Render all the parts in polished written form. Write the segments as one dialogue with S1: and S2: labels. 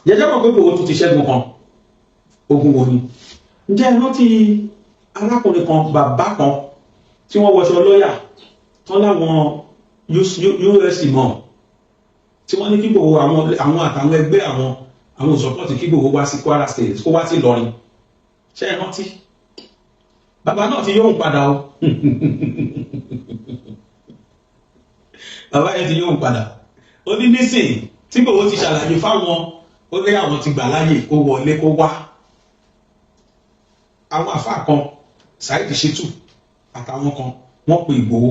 S1: Jẹjẹ mọ̀ pé Ìgbòho tún ti ṣẹ́gun kan. Ogun wo ni? Ǹjẹ́ ẹ rántí arákùnrin kan, bàbá kan tí wọ́n wọṣọ lọ́yà tán láwọn US mọ̀, tí wọ́n ní kí Ìgbòho, àwọn àtàwọn ẹgbẹ́ àwọn support kí Ìgbòho wá sí Kwara State, kó wá sí Ìlọrin? Ṣé ẹ rántí? Bàbá náà ti yóò padà o. Bàbá yẹn ti yóò padà. Ó ní nísìnyí tí Ìgbòho ti ṣàlàyé fáwọn, ó ní àwọn ti gbà láàyè kó wọlé, kó wá. Àwọn àfáà kan, Saheed Shittu àtàwọn kan, wọ́n pe Ìgbòho.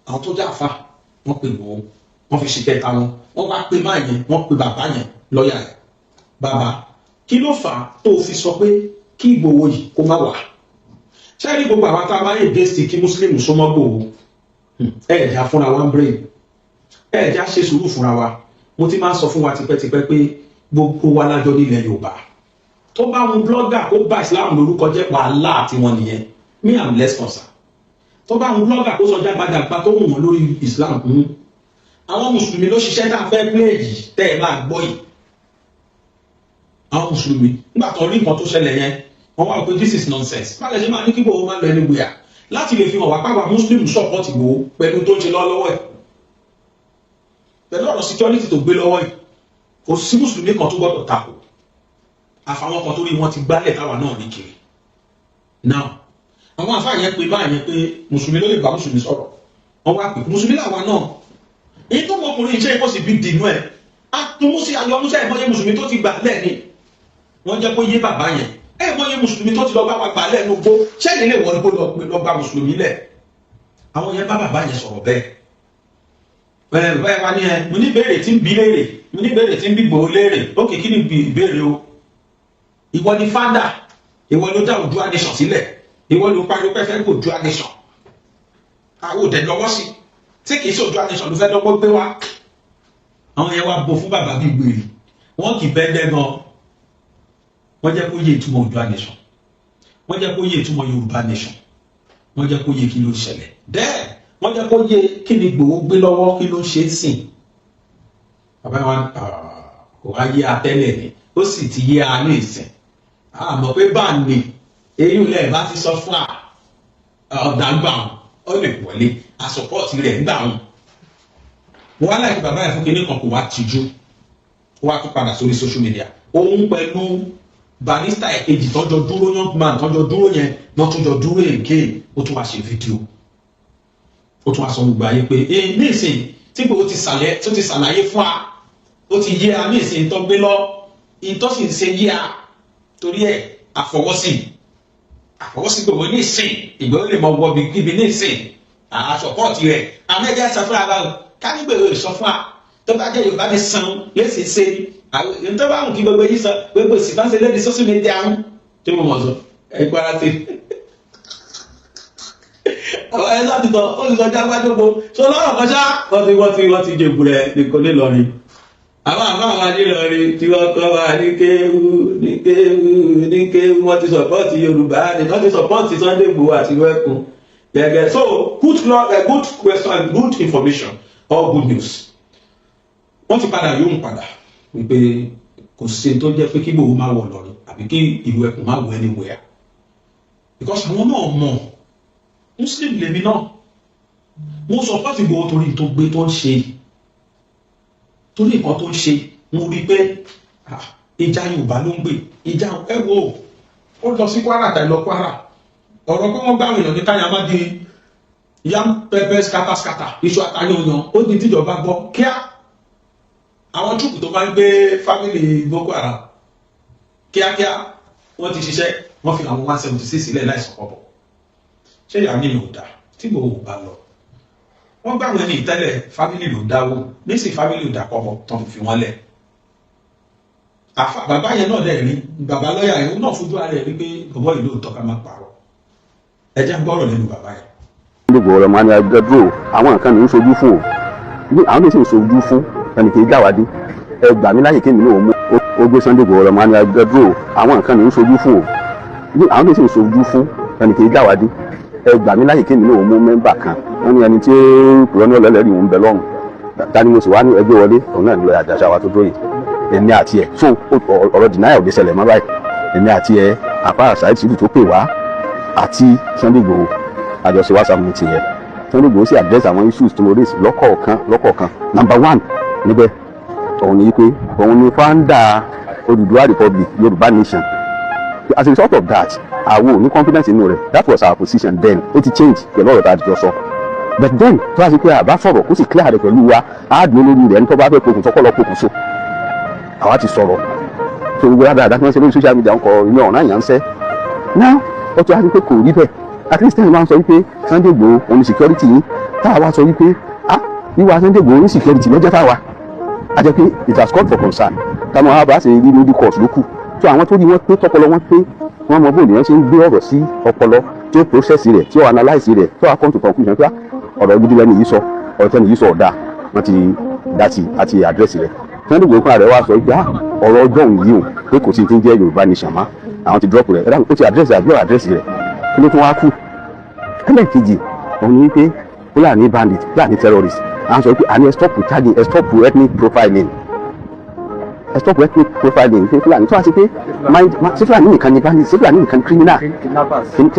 S1: Àwọn tó jẹ́ àfáà, wọ́n pe Ìgbòho, wọ́n fi ṣe kẹta wọn. Wọ́n wá pe máa yẹn, wọ́n pe bàbá yẹn, lọ́ọ̀yà yẹn. Bàbá, kí ló fà á tó fi sọ pé kí Ìgbòho yìí kó má wà? Ṣé ní gbogbo àwọn tá a máa ń against kí Muslim súnmọ́ Ìgbòho, ẹ ẹ̀já fúnra wa ń brain, ẹ ẹ̀já ṣe sùúrù fúnra wa. Mo ti máa ń sọ fún wa tipẹ́tipẹ́ pé gbogbo wa lájọ nílẹ̀ Yorùbá. Tó bá wọn blogger kó bá Islam lórúkọ jẹ́, wàhálà àti wọn nìyẹn. Me, am less concerned. Tó bá wọn blogger kó sọ jágbajàgba tó wù wọn lórí Islam, àwọn mùsùlùmí ló ṣiṣẹ́ tá a fẹ́ play yìí tẹ́ ẹ máa gbọ́ yìí. Àwọn mùsùlùmí, nígbà tó rí nǹkan tó ṣẹlẹ̀ yẹn, wọ́n wá pé this is nonsense. Báyìí ṣe máa ní kí Ìgbòho máa lọ anywhere, láti lè fi hàn wá pàápàá Muslim support Ìgbòho pẹ̀lú tó ń ṣe lọ́wọ́ ẹ̀, pẹ̀lú ọ̀rọ̀ security tó gbé lọ́wọ́ yìí. Kò sí mùsùlùmí kan tó gbọ́dọ̀ takò, àfàwọn kan tó rí wọn ti gbálẹ̀ táwa náà ní kiri. Now, àwọn àfáà yẹn pé báyẹn pé mùsùlùmí ló lè bá mùsùlùmí sọ̀rọ̀. Wọ́n wá pè mùsùlùmí làwa náà. Èyí tó mọ ọkùnrin iṣẹ́ kó sì bí dìnnú ẹ̀ àtúnmúsí ayọmúsẹ́. Ìmọ̀ye mùsùlùmí tó ti gbà lẹ́ni, wọ́n jẹ́ kó yé bàbá yẹn. Ẹ̀ mọ̀ye mùsùlùmí tó ti lọ bá wa gbà lẹ́nu gbó sẹ́yìn lè wọlé kó lọ bá mùsùlùmí lẹ̀. Àwọn yẹn bá bàbá yẹn sọ̀rọ̀ bẹ́ẹ̀. Ẹ bàbá yẹn wá ní ẹ, mo ní béèrè tí ń bí léèrè, mo ní béèrè tí ń bí Ìgbòho léèrè. Ókè, kí ni ìbéèrè o? Ìwọ ni founder, ìwọ ló dá Oòduà Nation sílẹ̀, ìwọ ló pariwo pé fẹ́ kó Oòduà Nation. Àwọn òdẹ lọ́wọ́ sí tí kìí ṣe Oòduà Nation ló fẹ́ dọ́gbọ́n gbé wá. Àwọn yẹn wá bo fún bàbá bíi gbèrè, wọ́n kì í bẹ́ẹ̀ gan. Wọ́n jẹ́ kó yé ìtumọ̀ Oòduà Nation, wọ́n jẹ́ kó yé ìtumọ̀ Yorùbá Nation, wọ́n jẹ́ kó yé kí ló ṣẹlẹ̀ dẹ́ẹ̀, wọ́n jẹ́ kó yé kí ni Ìgbòho gbé lọ́wọ́, kí ló ń ṣe é sìn. Bàbá wa kò wá yé atẹ́lẹ̀ ni, ó sì ti yé a ní ìsìn. Àmọ́ pé bá ní eyín ilẹ̀ bá ti sọ fún ọ̀dà gbà wọn, ó lè wọlé a support rẹ̀ ńgbà wọn. Mo wá láìpẹ́ bàbá yẹn fún kinní kan, kò wá tìjú, ó wá tún padà sórí social media. Òun pẹ̀lú barrister ẹ̀kejì tọ́jọ́ dúró, young man tọ́jọ́ dúró yẹn náà tún jọ dúró again. Ó tún wá ṣe fídíò, ó tún wá sọ gbogbo ayé pé ee, ní ìsìn tí Ìgbòho ti sàlẹ̀ tó ti ṣàlàyé fún wa, ó ti yé a ní ìsìn tó gbé lọ, ìtọ́ sì ń ṣe yé a, torí ẹ̀ àfọwọ́sí Ìgbòho ní ìsìn. Ìgbòho lè mọ wọ kíbi ní ìsìn, à support rẹ̀. Àmọ́ ẹ̀jẹ̀ sọ fún wa o, kánígbèrè sọ fún wa, tó bá jẹ́ Yorùbá ní san lẹ́sìn ṣe ni tó bá wù kí gbogbo yìí sọ, gbogbo sì máa ń ṣe lẹ́ni social media ń tí mo mọ̀ sọ ẹgbẹ́ ara ti àwọn ẹ̀ láti tọ́ ó ti sọ jágbájógbó sọ lọ́rọ̀ kan ṣá. Wọ́n ti jẹ̀bù rẹ̀ nìkan nílọrin. Àwọn àbá wa nílọrin tí wọ́n kọ́ wa ní kéwú, ní kéwú, ní kéwú, wọ́n ti support Yorùbá ní, wọ́n ti support Sunday Igboho àti wẹ́kùn gẹ́gẹ́. So good, good question, good information or good news. Wọ́n ti padà yóò ń padà wípé kò sí tó jẹ́ pé kí Igboho máa wọ̀ lọ́rin àbí kí ìlú ẹkùn máa wọ anywhere, because àwọn náà mọ̀ Muslim lèmi náà. Mo support Igboho torí tó gbé tó ń ṣe, torí nǹkan tó ń ṣe. Mo rí i pé ìjà Yorùbá ló ń gbé ìjà. Ẹ wo, ó lọ sí Kwara tàbí lọ Kwara, ọ̀rọ̀ pé wọ́n gbá àwọn èèyàn ní táyà má di yam pepper scatter scatter, iṣu àtàyànyàn, ó di tíjọba gbọ́ kíá. Àwọn troop tó máa ń gbé family Boko Haram kíákíá, wọ́n ti ṣiṣẹ́, wọ́n fi àwọn 176 sílẹ̀ láìsàn kọ́bọ̀. Ṣé ìyá mi ò dá tí Ìgbòho ò bá lọ? Wọ́n gbá àwọn ẹni ìtẹ́lẹ̀, family ló dáwó nísìn, family ò dá kọ́bọ̀ tán fi wọ́n lẹ̀. Bàbá yẹn náà dẹ̀ rí bàbá lọ́ọ̀yà yẹn náà fojú ara ẹ̀ rí pé bọ̀bọ́ ìlú òótọ́, ká má parọ́. Ẹ jẹ́ gbọ́rọ̀ lẹ́nu bàbá yẹn.
S2: Gbogbo ọ̀rọ̀ máa ní adúró àwọn nǹkan ní ń sojú fún o, àwọn ní sì ń sojú fún ẹnì kì í jáwádé. Ẹ gbà mí láyè kémi náà mú ó gbé Sunday Igboho. Ọ̀rọ̀ máa ní adúró àwọn nǹkan ní ń sojú fún o, àwọn ní sì ń sojú fún ẹnì kì í jáwádé. Ẹ gbà mí láyè kémi náà mú member kan. Wọ́n ní ẹni tí ó kúrọ́ ní ọ̀lẹ́lẹ́rìí òun bẹ lọ́rùn. Tani mo sì wá ní ẹgbẹ́ wọlé òun náà ní lọ́ọ̀yà àjàṣà wa tó dúró yìí. Èmi àti ẹ̀, so ọ̀rọ̀ denial ò lè ṣẹlẹ̀ mọ́ báyìí. Èmi àti ẹ̀, àpá Saheed Shittu tó pè wá àti Sunday Igboho, àjọṣe WhatsApp meeting yẹn, Sunday Igboho sì address àwọn issues tí mo raise lọ́kọ̀ọ̀kan lọ́kọ̀ọ̀kan. Number one níbẹ̀, òun ni wípé òun ni founder Odùduwà Republic, Yorùbá Nation. As a result of that, àwọn ò ní confidence inú rẹ̀. That was our position then. Ó ti change pẹ̀lú ọ̀rọ̀ tá a jọ sọ, but then tó a ṣe pé àbá sọ̀rọ̀ kó sì clear rẹ̀ pẹ̀lú wa, á dùn lórí rẹ̀. Ní tó bá fẹ́ pokùnso, kọ́ lọ pokùnso. Àwa ti sọ̀rọ̀ tó gbogbo dáadáa tí wọ́n ṣe lórí social media ń kọ inú ọ̀nà yàn ń sẹ́ now. Ó ti wá sí pé kò rí bẹ́ẹ̀. At least ten máa ń sọ wípé Sunday Igboho òun ni security yín, táwa wá sọ wípé, ah, wíwá Sunday Igboho ní security lọ́jọ́ táwa a jẹ́ pé it has called for concern. Táwọn á bá ṣe rí lójú court ló kù. So àwọn tó rí wọn pé, tọpọlọ wọn pé, wọn mọ bóyá ṣe ń gbé ọ̀rọ̀ sí ọpọlọ, tí ó process rẹ̀, tí ó analyse rẹ̀, tí ó wá come to conclusion pé ọ̀rọ̀ gidi lẹ́nu yìí sọ, ọ̀rọ̀ tẹ́ni yìí sọ ọ̀dà, wọ́n ti dá sí àti address rẹ̀. Sunday Igboho fúnra rẹ̀ wá sọ pé ọ̀rọ̀ ọjọ́ òun yìí o, pé kò sí ti ń jẹ́ Yorùbá Nation mọ́, àwọn ti drop rẹ̀. Ẹ̀dá, ó ti address àbí ọ̀ address rẹ̀? Kí ló tún wá kù? Ẹlẹ́ẹ̀kejì, òun ni wípé Fúlàní bandit, Fúlàní terrorist, à ń sọ pé àní ẹ stop tagging, ẹ stop ethnic profiling, ẹ stop ethnic profiling, pé Fúlàní tó wá sí pé mind ṣé Fúlàní nìkan ni bandit? Ṣé Fúlàní nìkan ni criminal? Ṣé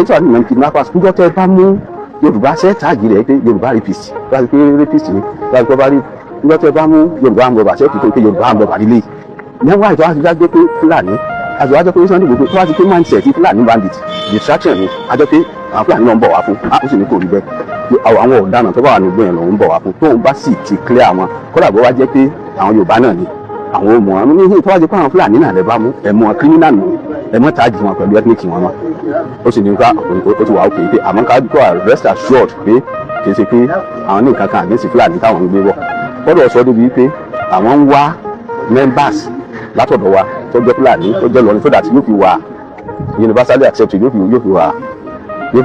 S2: Fúlàní nìkan ni kidnappers? Níjọ́ tẹ́ ẹ bá mú Yorùbá, ṣẹ́ tag rẹ̀ pé Yorùbá rapist? Tó wá sí pé rapist ni, tó wá sí pé bá rí, níjọ́ tẹ́ ẹ bá mú Yorùbá armed robber, ṣẹ́ kìí pé Yorùbá armed robber lílé níwájú? Tó wá sí pé Fúlàní àti wájú pé Sunday Igboho, tó wá sí pé mindset Fúlàní bandit distraction ni, a jẹ́ pé àwọn Fúlàní náà ń bọ̀ wá fún. Ó sì ní kò rí bẹ́ẹ̀, àwọn ọ̀daràn tó bá wà nígbó yẹn lòún ń bọ̀ wá fún. Tóun bá sì ti clear àwọn, kódà bó wá jẹ́ pé àwọn Yorùbá náà ni, àwọn ò mọ̀ àwọn ní. Tó wá jẹ́ pé àwọn Fúlàní náà lè bá mú ẹ̀mú wọn, criminal nù, ẹ mọ́ tag wọn pẹ̀lú ethnic wọn mọ́. Ó sì ní ká ó ti wà ókè pé àmọ́ ká kó rest assured pé kì í ṣe pé àwọn ní nǹkan kan against Fúlàní táwọn ń gbé bọ̀. Kọ́dọ̀ sọ débi wípé àwọn ń wá members látọ̀dọ̀ wa tó jẹ́ Fúlàní, tó jẹ́ lọ́rin, so that yóò fi wà universally accepted, yóò fi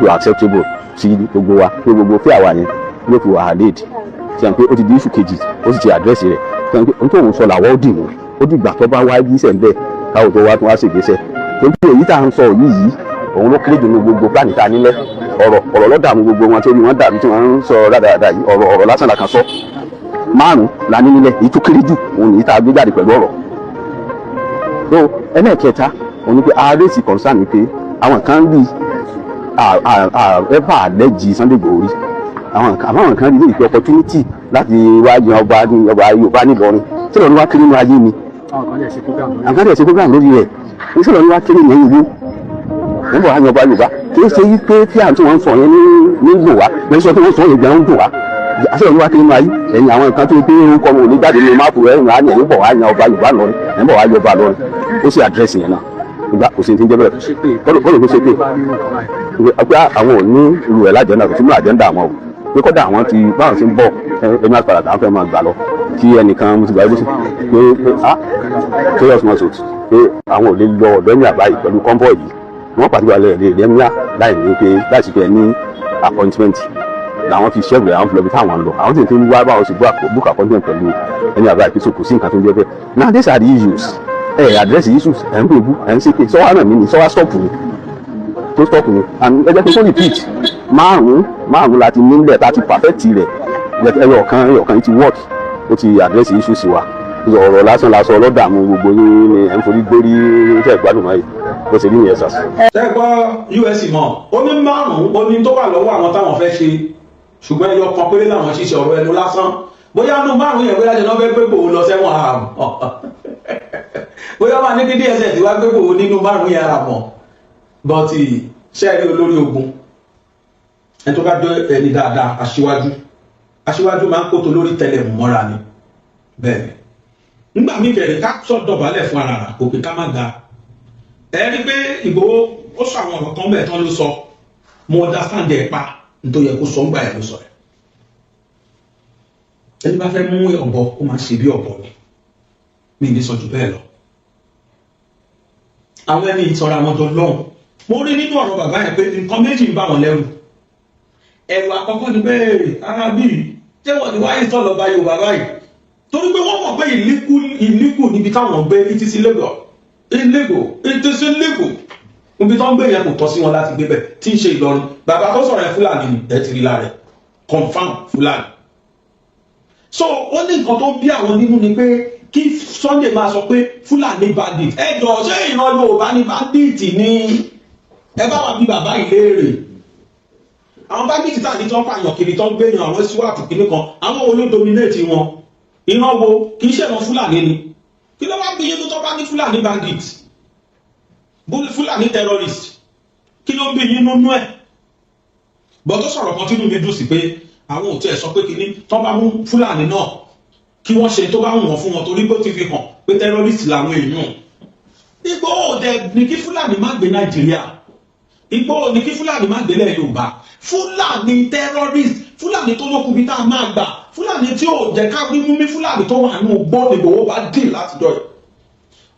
S2: wà acceptable sí gbogbo wa, pé gbogbo fẹ́ àwa yẹn yóò fi wà allayed. Ṣe hàn pé ó ti di issue kejì, ó sì ti address rẹ̀. Ṣe hàn pé ohun tó ń sọ làwọ́ ó dì mú, ó dìgbà tó bá wá gbísẹ̀ ń bẹ̀ káwọn tó wá tún wá ṣègbésẹ̀. Torí èyí tá à ń sọ yìí, òun ló kéré jù ní gbogbo plan tá a nílẹ̀. Ọ̀rọ̀ ọ̀rọ̀ ló dààmú gbogbo wọn, torí wọ́n dàbí tí wọ́n ń sọ rádaràda yìí. Ọ̀rọ̀ ọ̀rọ̀ lásán la kàn sọ. Márùn la ní nílẹ̀, èyí tó kéré jù òun nìyí tá a gbé jáde pẹ̀lú ọ̀rọ̀. So ẹlẹ́ẹ̀kẹta, òun ni pé a raise concern ni pé àwọn kan rí ẹ̀fà àlẹ́jì Sunday Igboho rí àwọn kan, àwọn kan rí ní ìpè opportunity láti wá yan ọba ní ọba Yorùbá nílọrin. Tí Ìlọrin wá kéré nínú ayé ni? Àwọn kan dẹ̀ ṣe program lórí rẹ̀. Ní tí Ìlọrin wá kéré ní ìlú wọ́n bọ̀ wá yan ọba Yorùbá? Kì í ṣe wípé tí à ń tí wọ́n ń sọ yẹn ní dùn wá lẹ́yìn sọ tí wọ́n sọ yẹn gbẹ̀ ń dùn wá. Àṣẹ Ìlọrin wá kéré nínú ayé ẹ̀yìn àwọn nǹkan tó pé orúkọ wọn ò ní jáde nínú map rẹ̀ ń ẹ̀yìn bọ̀ wá yan ọba Yorùbá lọrin, ẹ̀yìn bọ̀ wá yan ọba lọrin. Ó sì address yẹn náà ìgbà kò sí ní ti ń jẹ́ bẹ́ẹ̀. Kọ́lù kó ṣe pé pé àwọn ò ní irú ẹ̀ l'agenda, kò sínú agenda àwọn o, pé kọ́dà àwọn ti báwọn ti ń bọ̀, ẹni àpàrà táwọn fẹ́ máa gbà lọ kí ẹnìkan mo ti gbà bó ṣe pé ah, chaos muscles, pé àwọn ò lè lọ ọ̀dọ́ ní àbáyé pẹ̀lú convoy yìí. Wọ́n pàtíkọ̀ lè lẹ́míà láì ní pé láì sí pé ẹ ní appointment làwọn fi ṣẹ́gun rẹ̀, àwọn fi lọ bí táwọn ń lọ. Àwọn sì ti ń wá báwọn sì book appointment pẹ̀lú ẹni àbáyé pé so kò sí nǹkan tó ń jẹ́ bẹ́ẹ̀. Now these are the issues. Ẹ address issues, ẹ̀ ń pè bú, ẹ̀ ń ṣépè, sọ́wọ́ náà mi ni sọ́wọ́ stop ni tó stop ni. And ẹ jẹ́ kí n tó repeat, márùn márùn láti nílẹ̀ tá a ti perfect rẹ̀. Ẹyọ kan yìí ti work, ó ti address issues wa. Ọ̀rọ̀ lásán lásán ọlọ́dààmú gbogbo yín ni ẹ̀ ń forí gbórí tẹ̀ gbádùn báyìí. Bó ṣe rí nìyẹn sà.
S1: Ṣé gbọ́ us mọ̀? Ó ní márùn-ún, ó ní tó wà lọ́wọ́ àwọn táwọn fẹ́ ṣe, ṣùgbọ́n ẹyọ kan péré làwọn ṣiṣẹ́. Ọ̀rọ̀ ẹnu lásán. Bóyá nú márùn-ún yẹn, bóyá ṣe náà fẹ́ gbé Ìgbòho lọ sẹ́wọ̀n àmọ́, bóyá máa ní kí DSS wá gbé Ìgbòho nínú márùn-ún yẹn àmọ́. But ṣe é rí olórí ogun, ẹni tó bá jẹ́ ẹni dáadáa, aṣíwájú, aṣíwájú máa ń kó tó lórí tẹlẹmù mọ́ra ni. Bẹ́ẹ̀ ni nígbà míì kẹrin ká sọ dọ̀bálẹ̀ fún ara rà kò pé ká má ga. Ẹ rí pé Ìgbòho ó sọ àwọn ọ̀rọ̀ kan bẹ́ẹ̀ tán ló sọ. Mo understand ẹ̀ pa nítorí yẹ kó sọ ń gbà ẹ̀ ló sọ ẹ̀. Ẹni bá fẹ́ mú ọ̀bọ, ó máa ṣe bí ọ̀bọ ni. Mi ní sọ jù bẹ́ẹ̀ lọ. Àwọn ẹni ìtọ́ra wọn jọ lọ́hùn. Mo rí nínú ọ̀rọ̀ bàbá yẹn pé nǹkan méjì ń bá wọn lẹ́rù. Ẹ̀rù àkọ́kọ́ ni pé arábì ṣé wọ́n ti wáyé sọ̀lọ̀ bá Yorùbá báyìí, torí pé wọ́n mọ̀ pé ìlíkù níbi táwọn gbé, it is illegal, illegal, it is illegal. Níbi tó ń gbé yẹn, kò tọ́ sí wọn láti gbé bẹ̀ tí ń ṣe Ìlọrin. Bàbá tó sọ̀rọ̀ ẹ̀, Fúlàní ni. Ẹ ti rí lára ẹ̀, confam Fúlàní. So ó ní nǹkan tó ń bí àwọn nínú ni pé Kí Sunday máa sọ pé Fúlàní bandit, ẹ jọ, ṣé ìran Yorùbá ní bandit ni? Ẹ bá wà bí bàbá ìléèrè. Àwọn bandit tá ní tí wọ́n pààyàn kiri, tó ń gbéyàn, àwọn SWAP kìíní kan, àwọn wo ló dominate wọn? Ìran wo? Kì í ṣèran Fúlàní ni. Kí ló wá bí yín tó bá ní Fúlàní bandit, Fúlàní terrorist? Kí ló ń bí yín nínú ẹ̀? Bọ́ tó sọ̀rọ̀ kan tínú mi dùn sí pé àwọn ò tiẹ̀ sọ pé kínní tó bá mú Fúlàní náà, kí wọ́n ṣe tó bá wù wọ́n fún wọn, torí pé ó ti fi hàn pé terrorist làwọn èèyàn. Ìgbòho dẹ̀ ní kí Fúlàní má gbé Nàìjíríà, Ìgbòho ní kí Fúlàní má gbélé Yorùbá. Fúlàní terrorist, Fúlàní tó lókun bí tá a máa gbà, Fúlàní tí ò jẹ́ ká rí mú mi, Fúlàní tó wà nínú gbọ́ ní Ìgbòho bá dì látijọ́ yìí.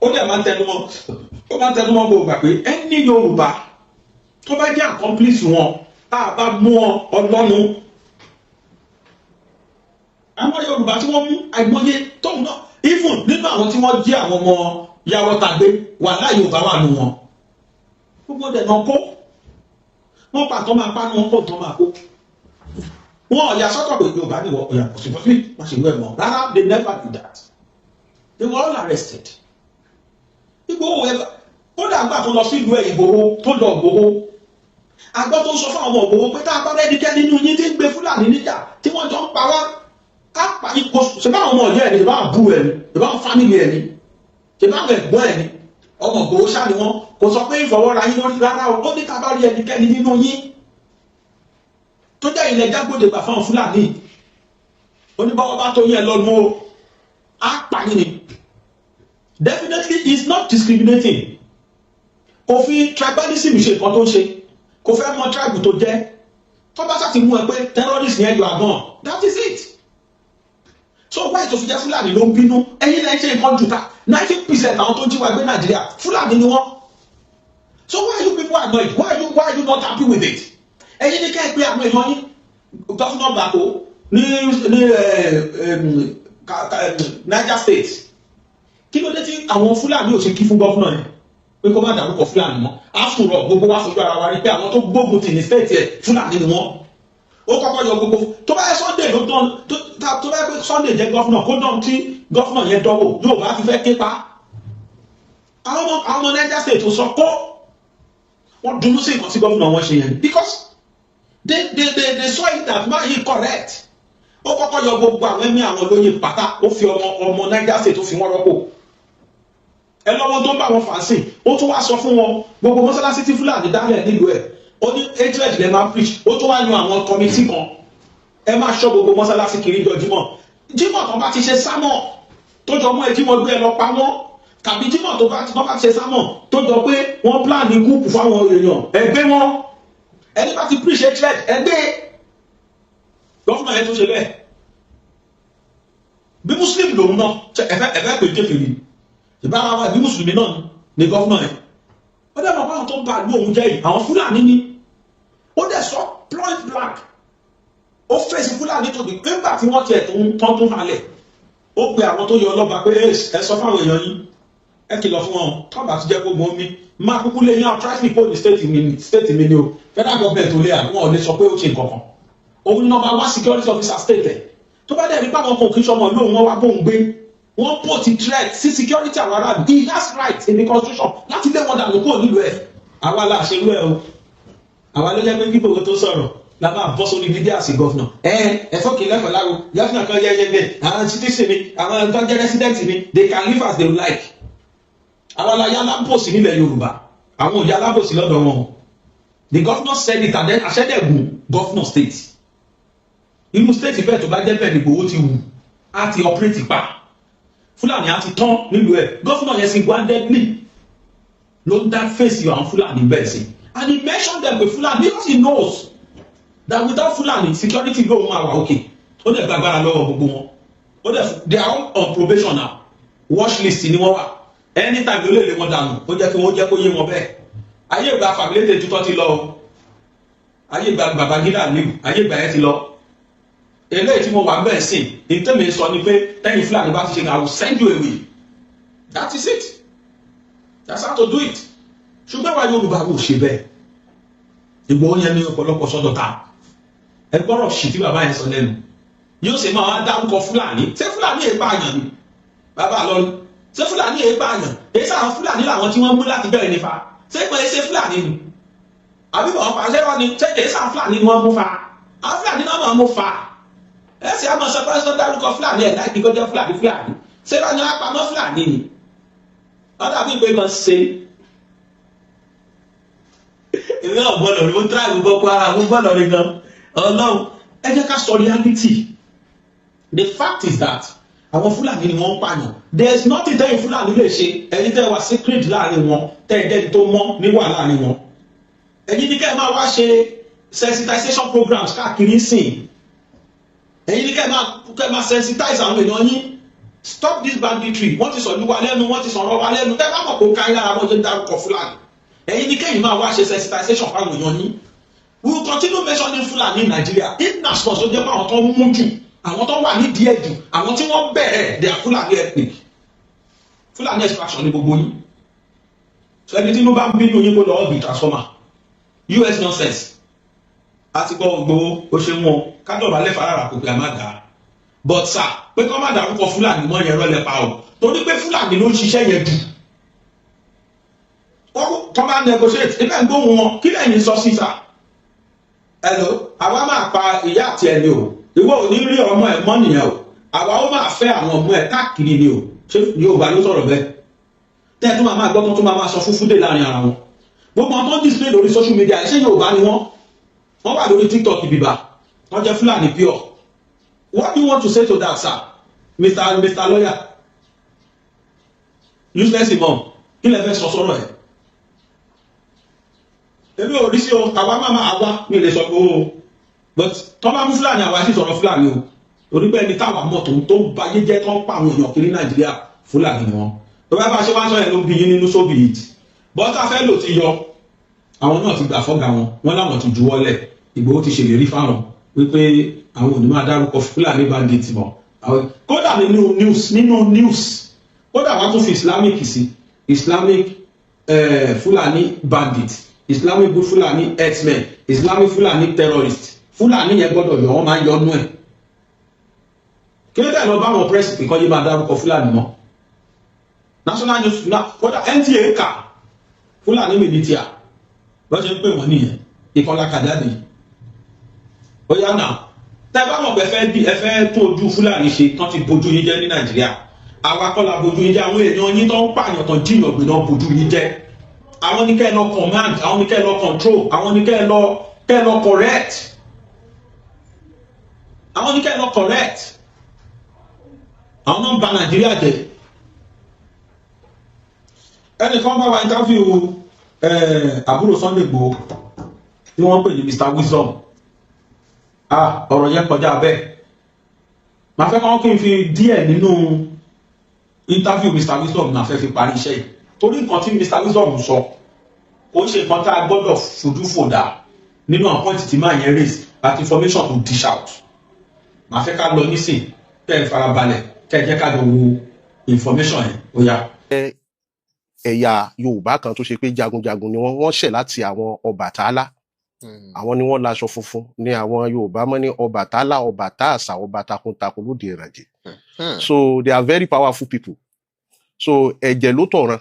S1: Ó dẹ̀ máa ń tẹnumọ́, ó máa ń tẹnumọ́ gbogbo gbà pé ẹni Yorùbá tó bá jẹ́ accomplice wọn, tá a bá mú ọ ọlọ́nu. Àwọn Yorùbá tí wọ́n mú àìmọye tóun náà, even nínú àwọn tí wọ́n jí àwọn ọmọ yàwó tàgbé wà láì, Yorùbá wà nù wọn. Gbogbo dẹ̀ náà kó wọ́n pa tó máa pa ní wọn, kó tó máa kó wọn ọ̀yà sọ́tọ̀ pé Yorùbá ni wọ́n ọ̀yà kò sí fún má ṣe wẹ̀ mọ́ rárá. They never did that. They were all arrested. Ìgbòho ẹ̀ kódà gbà tó lọ sí ìlú ẹ̀, Ìgbòho tó lọ, Ìgbòho agbọ́ tó ń sọ fún àwọn ọmọ Ìgbòho pé tá a bá rẹ́nikẹ́ nínú yín tí ń gbé Fúlàní níjà tí wọ́n jọ ń pa wá, á pa ipò. Ṣe bá àwọn ọmọ ọ̀yẹ́ ẹ̀ ni? Ṣe bá àbúrò ẹ̀ ni? Ṣe bá àwọn family ẹ̀ ni? Ṣe bá àwọn ẹ̀gbọ́n ẹ̀ ni? Ọmọ Ìgbòho ṣáà ni wọ́n. Kò sọ pé ìfọwọ́ra yín lórí rárá o. Ó ní ká bá rí ẹnikẹ́ni nínú yín tó jẹ́ ilẹ̀ jágbóde gbà fáwọn Fúlàní, oníbọ̀wọ́ bá tó yẹ lọ́nu o, á pa yín ni. Definitely he is not discriminating. Kò fi tribalism ṣe nǹkan tó ń ṣe. Kò fẹ́ mọ tribe tó jẹ́. Tó bá sá ti mú ẹ pé terrorist yẹn, you are gone. That is it. So why tó fi jẹ́ Fúlàní ló ń bínú? Ẹ̀yin lẹ́yìn ṣe nǹkan jù ta. 90% àwọn tó ń jí wa gbé Nàìjíríà, Fúlàní ni wọ́n. So why you people annoyed? Why you not happy with it? Ẹ̀yin ní kẹ́ ẹ pé àwọn èèyàn yín. Governor Bako ní Niger State, kí ló dé tí àwọn Fúlàní ò ṣe kí fún governor yẹn pé kó má dárúkọ Fúlàní mọ́? After all, gbogbo wa fojú ara wa rí pé àwọn tó gbógun tì ní state yẹn, Fúlàní ni wọ́n. Ó kọ́kọ́ yọ gbogbo. Tó bá yẹ Sunday ló dán, tó bá yẹ pé Sunday jẹ́ governor, kó dán tí governor yẹn dánwò, yóò bá ti fẹ́ ké pa àwọn ọmọ Niger State tó sọ kó wọ́n dunnú sí nǹkan tí governor wọn ṣe yẹn, because they saw it that man he correct. Ó kọ́kọ́ yọ gbogbo àwọn ẹ̀mí àwọn olóyè pátá, ó fi ọmọ ọmọ Niger State, ó fi wọ́n rọ́pò. Ẹ lọ́wọ́ tó ń bá wọn fà sí. Ó tún wá sọ fún wọn, gbogbo mọ́sálásí tí Fúlàní dálẹ̀ nílùú ẹ̀, ó ní hatred lè máa preach. Ó tún wá yan àwọn committee kan, ẹ máa ṣọ́ gbogbo mọ́sálásí kiri jọ jímọ̀. Jímọ̀ tó bá ti ṣe sámọ̀ tó jọ mọ́ ẹ, jímọ̀ gbé ẹ lọ pa wọ́n, tàbí jímọ̀ tó bá ti ṣe sámọ̀ tó jọ pé wọ́n plan ní coup fáwọn èèyàn, ẹ gbé wọn. Ẹni bá ti preach hatred, ẹ gbé. Governor yẹn tún ṣe bẹ́ẹ̀. Bí Muslim lòun náà, ẹ̀fẹ́ pè kékeré ìbára wa, bí mùsùlùmí náà ni governor yẹn, ó dẹ̀ mọ̀ báwọn tó ń ba ìlú òun jẹ́ yìí, àwọn Fúlàní ni. Ó dẹ̀ sọ point blank, ó fèsì Fúlàní tó di nígbà tí wọ́n tiẹ̀ tó ń tán tó halẹ̀. Ó pe àwọn tó yọ ọlọ́ba pé ẹ sọ fáwọn èèyàn yín, ẹ kìlọ̀ fún wọn, tọ́ba ti jẹ́ kó gbọ́n mi máa kúkú lé yín outrightly kó ní state mi ni o. Federal government ò lè, àwọn ò lè sọ pé ó ṣe nǹkan kan. Òun number one security officer state ẹ̀, tó bá dẹ̀ rí pàwọn kan kì í ṣọmọ lóun, wọn wá bóun gbé, wọ́n put threat sí security àwọn aráàlú, he has right in the constitution láti lé wọn dànù kúrò nílùú ẹ̀. Àwa la ṣerú ẹ̀ o. Àwa ló jẹ́ pé kí gbogbo tó sọ̀rọ̀ la máa bọ́ sórí media sí governor. Ẹ ẹ̀fọ́ kì í lẹ́kọ̀ọ́ láwo governor kan yẹ́yẹ́yẹ́. Àwọn citizen ni, àwọn tó jẹ́ resident ni, they can live as they like. Àwa la yá alábòsí nílẹ̀ Yorùbá, àwọn ò yá alábòsí lọ́dọ̀ wọn. The governor said it and then àṣẹ́dẹ̀gùn governor state. Irú state bẹ́ẹ̀, tó bá jẹ́ bẹ́ẹ̀ ni Ìgbòho ti wù á ti operate pa, Fúlàní á ti tán nílùú ẹ̀. Governor yẹn single-handedly ló ń dá fèsì àwọn Fúlàní bẹ́ẹ̀ sí, and he mentioned them pé Fúlàní because he knows that without Fúlàní, security lóun máa wà okay. Ó dẹ̀ gbàgbára lọ́wọ́ gbogbo wọn. Ó dẹ̀, they are all on probation now. Watch list ni wọ́n wà. Anytime ló lè lé wọn dànù. Ó jẹ́ kí wọ́n jẹ́ kó yé wọn bẹ́ẹ̀. Ayé ìgbà fàmílétè tutọ́ ti lọ o. Ayé ìgbà Babangida Aliyu, ayé ìgbà yẹn ti lọ. Eléyìí tí mo wà bẹ́ẹ̀ sìn ní tẹ́mi sọ ni pé tẹ́yìn Fúlàní bá ti ṣe, I will send you away. That is it. That's how to do it. Ṣùgbọ́n àwa Yorùbá kò ṣe bẹ́ẹ̀. Ìgbòho yẹn ní ọ̀pọ̀lọpọ̀ sọ́dọ̀ ta. Ẹ gbọ́rọ̀ sí tí bàbá yẹn sọ lẹ́nu, yóò ṣe máa wá dárúkọ Fúlàní. Ṣé Fúlàní yẹn pààyàn ni? Bàbá lọ́rí, ṣé Fúlàní yẹn pààyàn? Èyí sáwọn Fúlàní làwọn tí wọ́n mú láti bẹ̀rẹ̀ nífa. Ṣé pé ṣé Fúlàní ni àbí wọ́n pa? Ṣé wọ́n ni? Ṣé èyí sáwọn Fúlàní ni wọ́n mú fa? Àwọn Fúlàní náà máa mú fa. Ẹ sì á máa sọ pé ṣé dárúkọ Fúlàní ẹ̀ láì kíkọ́ jẹ́ Fúlàní. Fúlàní, ṣé wọ́n ní wọ́n pamọ́ Fúlàní ni? Wọ́n dàbí pé máa ṣe èmi náà gbọ́dọ̀ rí mo tíráìbù Boko Haram, mo gbọ́dọ̀ rí gan. Ọlọ́run, ẹ jẹ́ ká sọ reality. The fact is that àwọn Fúlàní ni wọ́n ń pààyàn. There is nothing tẹ́yìn Fúlàní lè ṣe. Ẹ̀yin tẹ́ wà secret láàrin wọn, tẹ́ ẹ jẹ́ni tó mọ́ níwà láàrin wọn, ẹ̀yin ní kẹ́ ẹ máa wá ṣe sensitization programs káàkiri sìn. Ẹ̀yin ní kẹ́ ẹ máa sensitize àwọn èèyàn yín: stop this banditry. Wọ́n ti sọ̀rọ̀ wa lẹ́nu, wọ́n ti sọ̀rọ̀ wa lẹ́nu. Tẹ́ bá mọ̀ kó káyé lára wọn tó ń dárúkọ Fúlàní, ẹ̀yin ní kẹ́yìn máa wá ṣe sensitization fáwọn èèyàn yín. We will continue mentioning Fulani in Nigeria in as much as ó jẹ́ pé àwọn tó ń mú jù, àwọn tó wà nídìí ẹ̀ jù, àwọn tí wọ́n bẹ̀rẹ̀, they are Fulani ethnic. Fulani extraction ní gbogbo yín. So ẹni tí inú bá ń bínú yín, kó lọ bí transformer us nonsense. Àti gbọ́ gbogbo ó ṣe wọn kádọ̀bálẹ̀ farara kò pé a má dà. But sir, pé kọ́ má dárúkọ Fúlàní mọ́ yẹn, rọ́lẹ̀ pa o, torí pé Fúlàní ló ń ṣiṣẹ́ yẹn jù. Wọ́n tọ́ bá negotiate ibẹ̀ ń gbóhùn wọn. Kí lẹ́yìn sọ sí sà? Hello, àwa máa pa ìyá àti ẹni o. Ìwọ ò ní rí ọmọ ẹ mọ́ nìyẹn o. Àwa ó máa fẹ́ àwọn ọmọ ẹ káàkiri ni o. Ṣé Yorùbá ló sọ̀rọ̀ bẹ́ẹ̀? Tẹ́ ẹ tún máa gbọ́ tán, tún máa sọ fúfúdé láàrin ara wọn. Gbogbo àwọn tó ń display lórí social media, ṣé Yorùbá ni wọ́n? Wọ́n wà lórí TikTok bíbá, wọ́n jẹ́ Fúlàní pure. What do you want to say to that, sir? Mr. Lawyer, useless imam, kí lẹ fẹ́ sọ sọ́rọ̀ ẹ̀? Èmi ò rí sí o. Àwa máa máa wá mi lè sọ pé o, but tọ́ bá mú Fúlàní, àwa sì sọ̀rọ̀ Fúlàní o, torí pé ẹni táwa mọ̀ tó ń bayé jẹ́, tó ń pa àwọn èèyàn kiri Nàìjíríà, Fúlàní ni wọ́n. Tó bá bá ṣe wá sọ yẹn ló ń bí yín nínú, so be it. Bọ́tà fẹ́ lò ti yọ, àwọn náà ti gbà fọ́gà wọn, wọn láwọn ti juwọ́lẹ̀. Ìgbòho ti ṣèlérí fáwọn wípé àwọn ò ní máa dárúkọ Fúlàní bandit mọ́. Kódà nínú news, kódà wọ́n tún fi Islamic sí, Islamic Fúlàní bandit, Islamic Fúlàní herdsmen, Islamic Fúlàní terrorist. Fúlàní yẹn gbọ́dọ̀ yọ, wọ́n máa ń yọnú ẹ̀. Kí ló dé lọ bá àwọn press pé kọ́ yé máa dárúkọ Fúlàní mọ́? National news na, kódà NTA kà Fúlàní militia, bọ́n ṣe ń pè wọ́n nìyẹn. Ìkọlá kàjáde ó yá náà. Tẹ́ bá mọ̀ pé ẹ fẹ́ bí ẹ fẹ́ tún ojú Fúlàní ṣe tán ti bojú yín jẹ́ ní Nàìjíríà, àwa kọ́ la bojú yín jẹ́. Àwọn èèyàn yín tó ń pààyàn, tán jíyàn gbé náà bojú yín jẹ́. Àwọn ní kẹ́ ẹ lọ command, àwọn ní kẹ́ ẹ lọ control, àwọn ní kẹ́ ẹ lọ correct, àwọn ní kẹ́ ẹ lọ correct. Àwọn náà ń ba Nàìjíríà jẹ́. Ẹnìkan bá wa interview àbúrò Sunday Igboho tí wọ́n ń pè ní Mr Wisdom. Ah, ọ̀rọ̀ yẹn kọjá bẹ́ẹ̀. Màá fẹ́ kọ́ kí n fi díẹ̀ nínú interview Mr Wisdom náà fẹ́ fi parí iṣẹ́ yìí, torí nǹkan tí Mr Wisdom sọ kò ń ṣe nǹkan tá a gbọ́dọ̀ fojú fò dà nínú àwọn point tí máa yẹn raise àti information to dish out. Màá fẹ́ ká lọ nísìn, kẹ́ ẹ farabalẹ̀, kẹ́ ẹ jẹ́ ká jọ wo information yẹn. Ó yá.
S3: Ẹ̀yà Yorùbá kan tó ṣe pé jagunjagun ni wọ́n, wọ́n ṣẹ̀ láti àwọn Ọbàtálá. Àwọn ni wọ́n laṣọ funfun ní àwọn Yorùbá mọ́ ní Ọbàtálá, Ọbàtá àṣà, ọba takuntakun lóde ìrànjẹ. So they are very powerful people. So ẹ̀jẹ̀ ló tọ̀ràn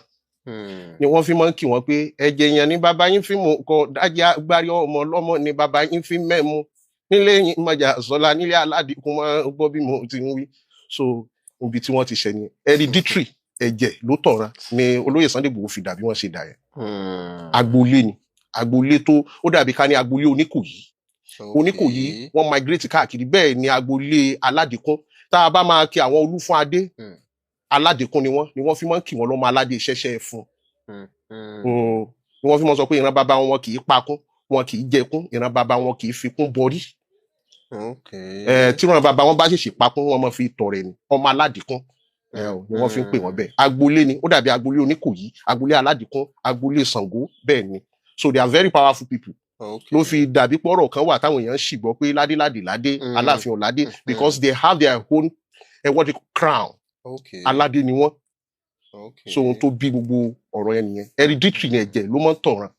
S3: ni wọ́n fi máa ń kí wọn pé ẹ̀jẹ̀ yẹn ní bàbá yín fi mú kọ dájà agbárí ọmọ ọlọ́mọ ní bàbá yín fi mẹ́mu nílé yín mọ̀jà sọ́la nílé aládìkún máa ń gbọ́ bí mo ti ń wí. So ibi tí wọ́n ti ṣẹ̀ ni hereditary, ẹ̀jẹ̀ ló tọ̀ràn ni olóyè Sunday Igboho fi dà bí wọ́n ṣe dà yẹn. Agboolé ni, agboolé tó ó dàbí ká ní agboolé Oníkòyí. Oníkòyí wọ́n migrate káàkiri. Bẹ́ẹ̀ ni agboolé Aládìkún. Tá a bá máa kí àwọn Olúfún Adé, Aládìkún ni wọ́n fi máa ń kí wọn lọ́mọ aládé ṣẹ́ṣẹ́ fún ni wọ́n fi máa ń sọ pé ìran bàbá wọn kì í pakún, wọn kì í jẹkún, ìran bàbá wọn kì í fikún bọrí. Tí ìran bàbá wọn bá ṣèṣì pakún, wọn máa fi tọrẹ ni. Ọmọ Aládìkún ni wọ́n fi ń pè wọ́n bẹ́ẹ̀. Agboolé ni, ó dàbí agboolé Oníkòyí, agboolé Aládìkún, agboolé Ṣàngó, bẹ́ẹ̀ ni. So they are very powerful people. Ló fi dàbí pọ́rọ̀ kan wà táwọn èèyàn sì gbọ́ pé ládéládé ládé, Aláàfin ọ̀ládé, because they have their own what they call crown. Aládé ni wọ́n. So ohun tó bí gbogbo ọ̀rọ̀ yẹn nìyẹn. Hereditary ni, ẹ̀jẹ̀ ló mọ́ ń tọ̀ràn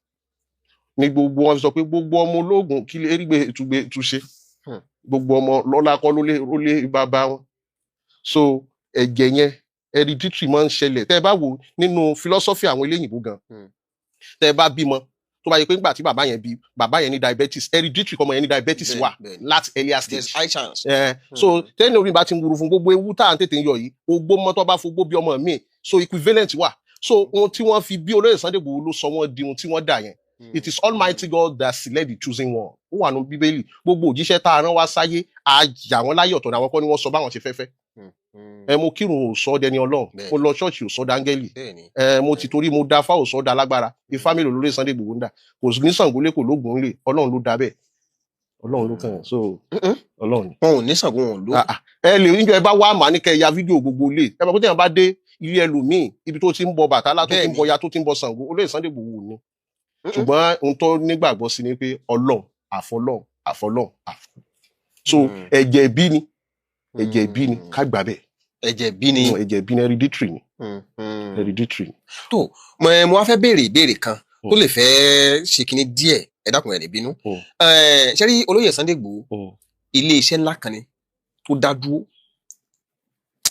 S3: ní gbogbo wọn fi sọ pé gbogbo ọmọ ológun kí lè rí gbé túgbé túṣe. Gbogbo ọmọ lọ́lá kọ́ ló lé bàbá wọn. So ẹ̀jẹ̀ yẹn, Hereditary máa ń ṣẹlẹ̀. Tẹ́ ẹ bá wò nínú philosophy àwọn eléyìnbó gan, tẹ́ ẹ bá bímọ, tó bá yẹ pé nígbà tí bàbá yẹn bí, bàbá yẹn ní diabetes, hereditary kọ́mọ yẹn ní diabetes wà láti earlier
S4: There's
S3: stage.
S4: high chance.
S3: So tẹ́ni orí bá ti ń wuru fún gbogbo ewu tá à ń tètè ń yọ yìí, ogbó mọ́tọ́ bá fogbó bí ọmọ mi, so equivalent wà. So ohun tí wọ́n fi bí olóyè Sunday Igboho ló sọ wọ́n di ohun tí wọ́n dà yẹn. It is Almighty God that select the choosing one. Ó wà nínú Bíbélì. Gbogbo òjíṣẹ́ tá a rán wá sáyé, a yà wọ́n láyé ọ̀tọ̀ ní àwọn kọ́ ni wọ́n sọ báwọn ṣe fẹ́ fẹ́. Ẹ mo kírun ò sọ ọ́ dẹni Ọlọ́run. Mo lọ ṣọ́ọ̀ṣì ò sọ dáńgẹ́lì. Ẹ mo ti torí mo da fá ò sọ ọ́ da lágbára. Ifá mélòó lórí Sunday Igboho ń dà? Kò ní Ṣàngó lé, kò lóògùn lè. Ọlọ́run ló dá bẹ́ẹ̀, Ọlọ́run ló kàn án. So Ọlọ́run ni.
S4: Wọn ò ní Ṣàngó, wọn ò ló.
S3: Ah, ah. Ẹ lè níjọ ẹ bá wá màá ní kẹ́ ẹ ya fídíò gbogbo ilé ẹ bá kó tẹ̀yàn bá dé ilé ẹlòmíì, ibi tó ti ń bọ Bàtálá, tó ti ń bọ ya, tó ti ń bọ Ṣàngó, olóyè Sunday Igboho ni. Ṣùgbọ́n ohun tó nígbàgbọ́ sí ni pé Ọlọ́run àfọlọ́run àfọlọ́run àfọ so ẹ̀jẹ̀ ìbí ni, ẹ̀jẹ̀ ìbí ni, ká gbà bẹ́ẹ̀.
S4: Ẹ̀jẹ̀ bí ni.
S3: Ẹ̀jẹ̀ ìbí ni, hereditary ni, hereditary ni.
S4: Tó mo wá fẹ́ béèrè ìbéèrè kan tó lè fẹ́ ṣe kinní díẹ̀, ẹ dákun, ẹ ní bínú. Ṣé rí olóyè Sunday Igboho, ilé iṣẹ́ ńlá kan ni tó dá dúró,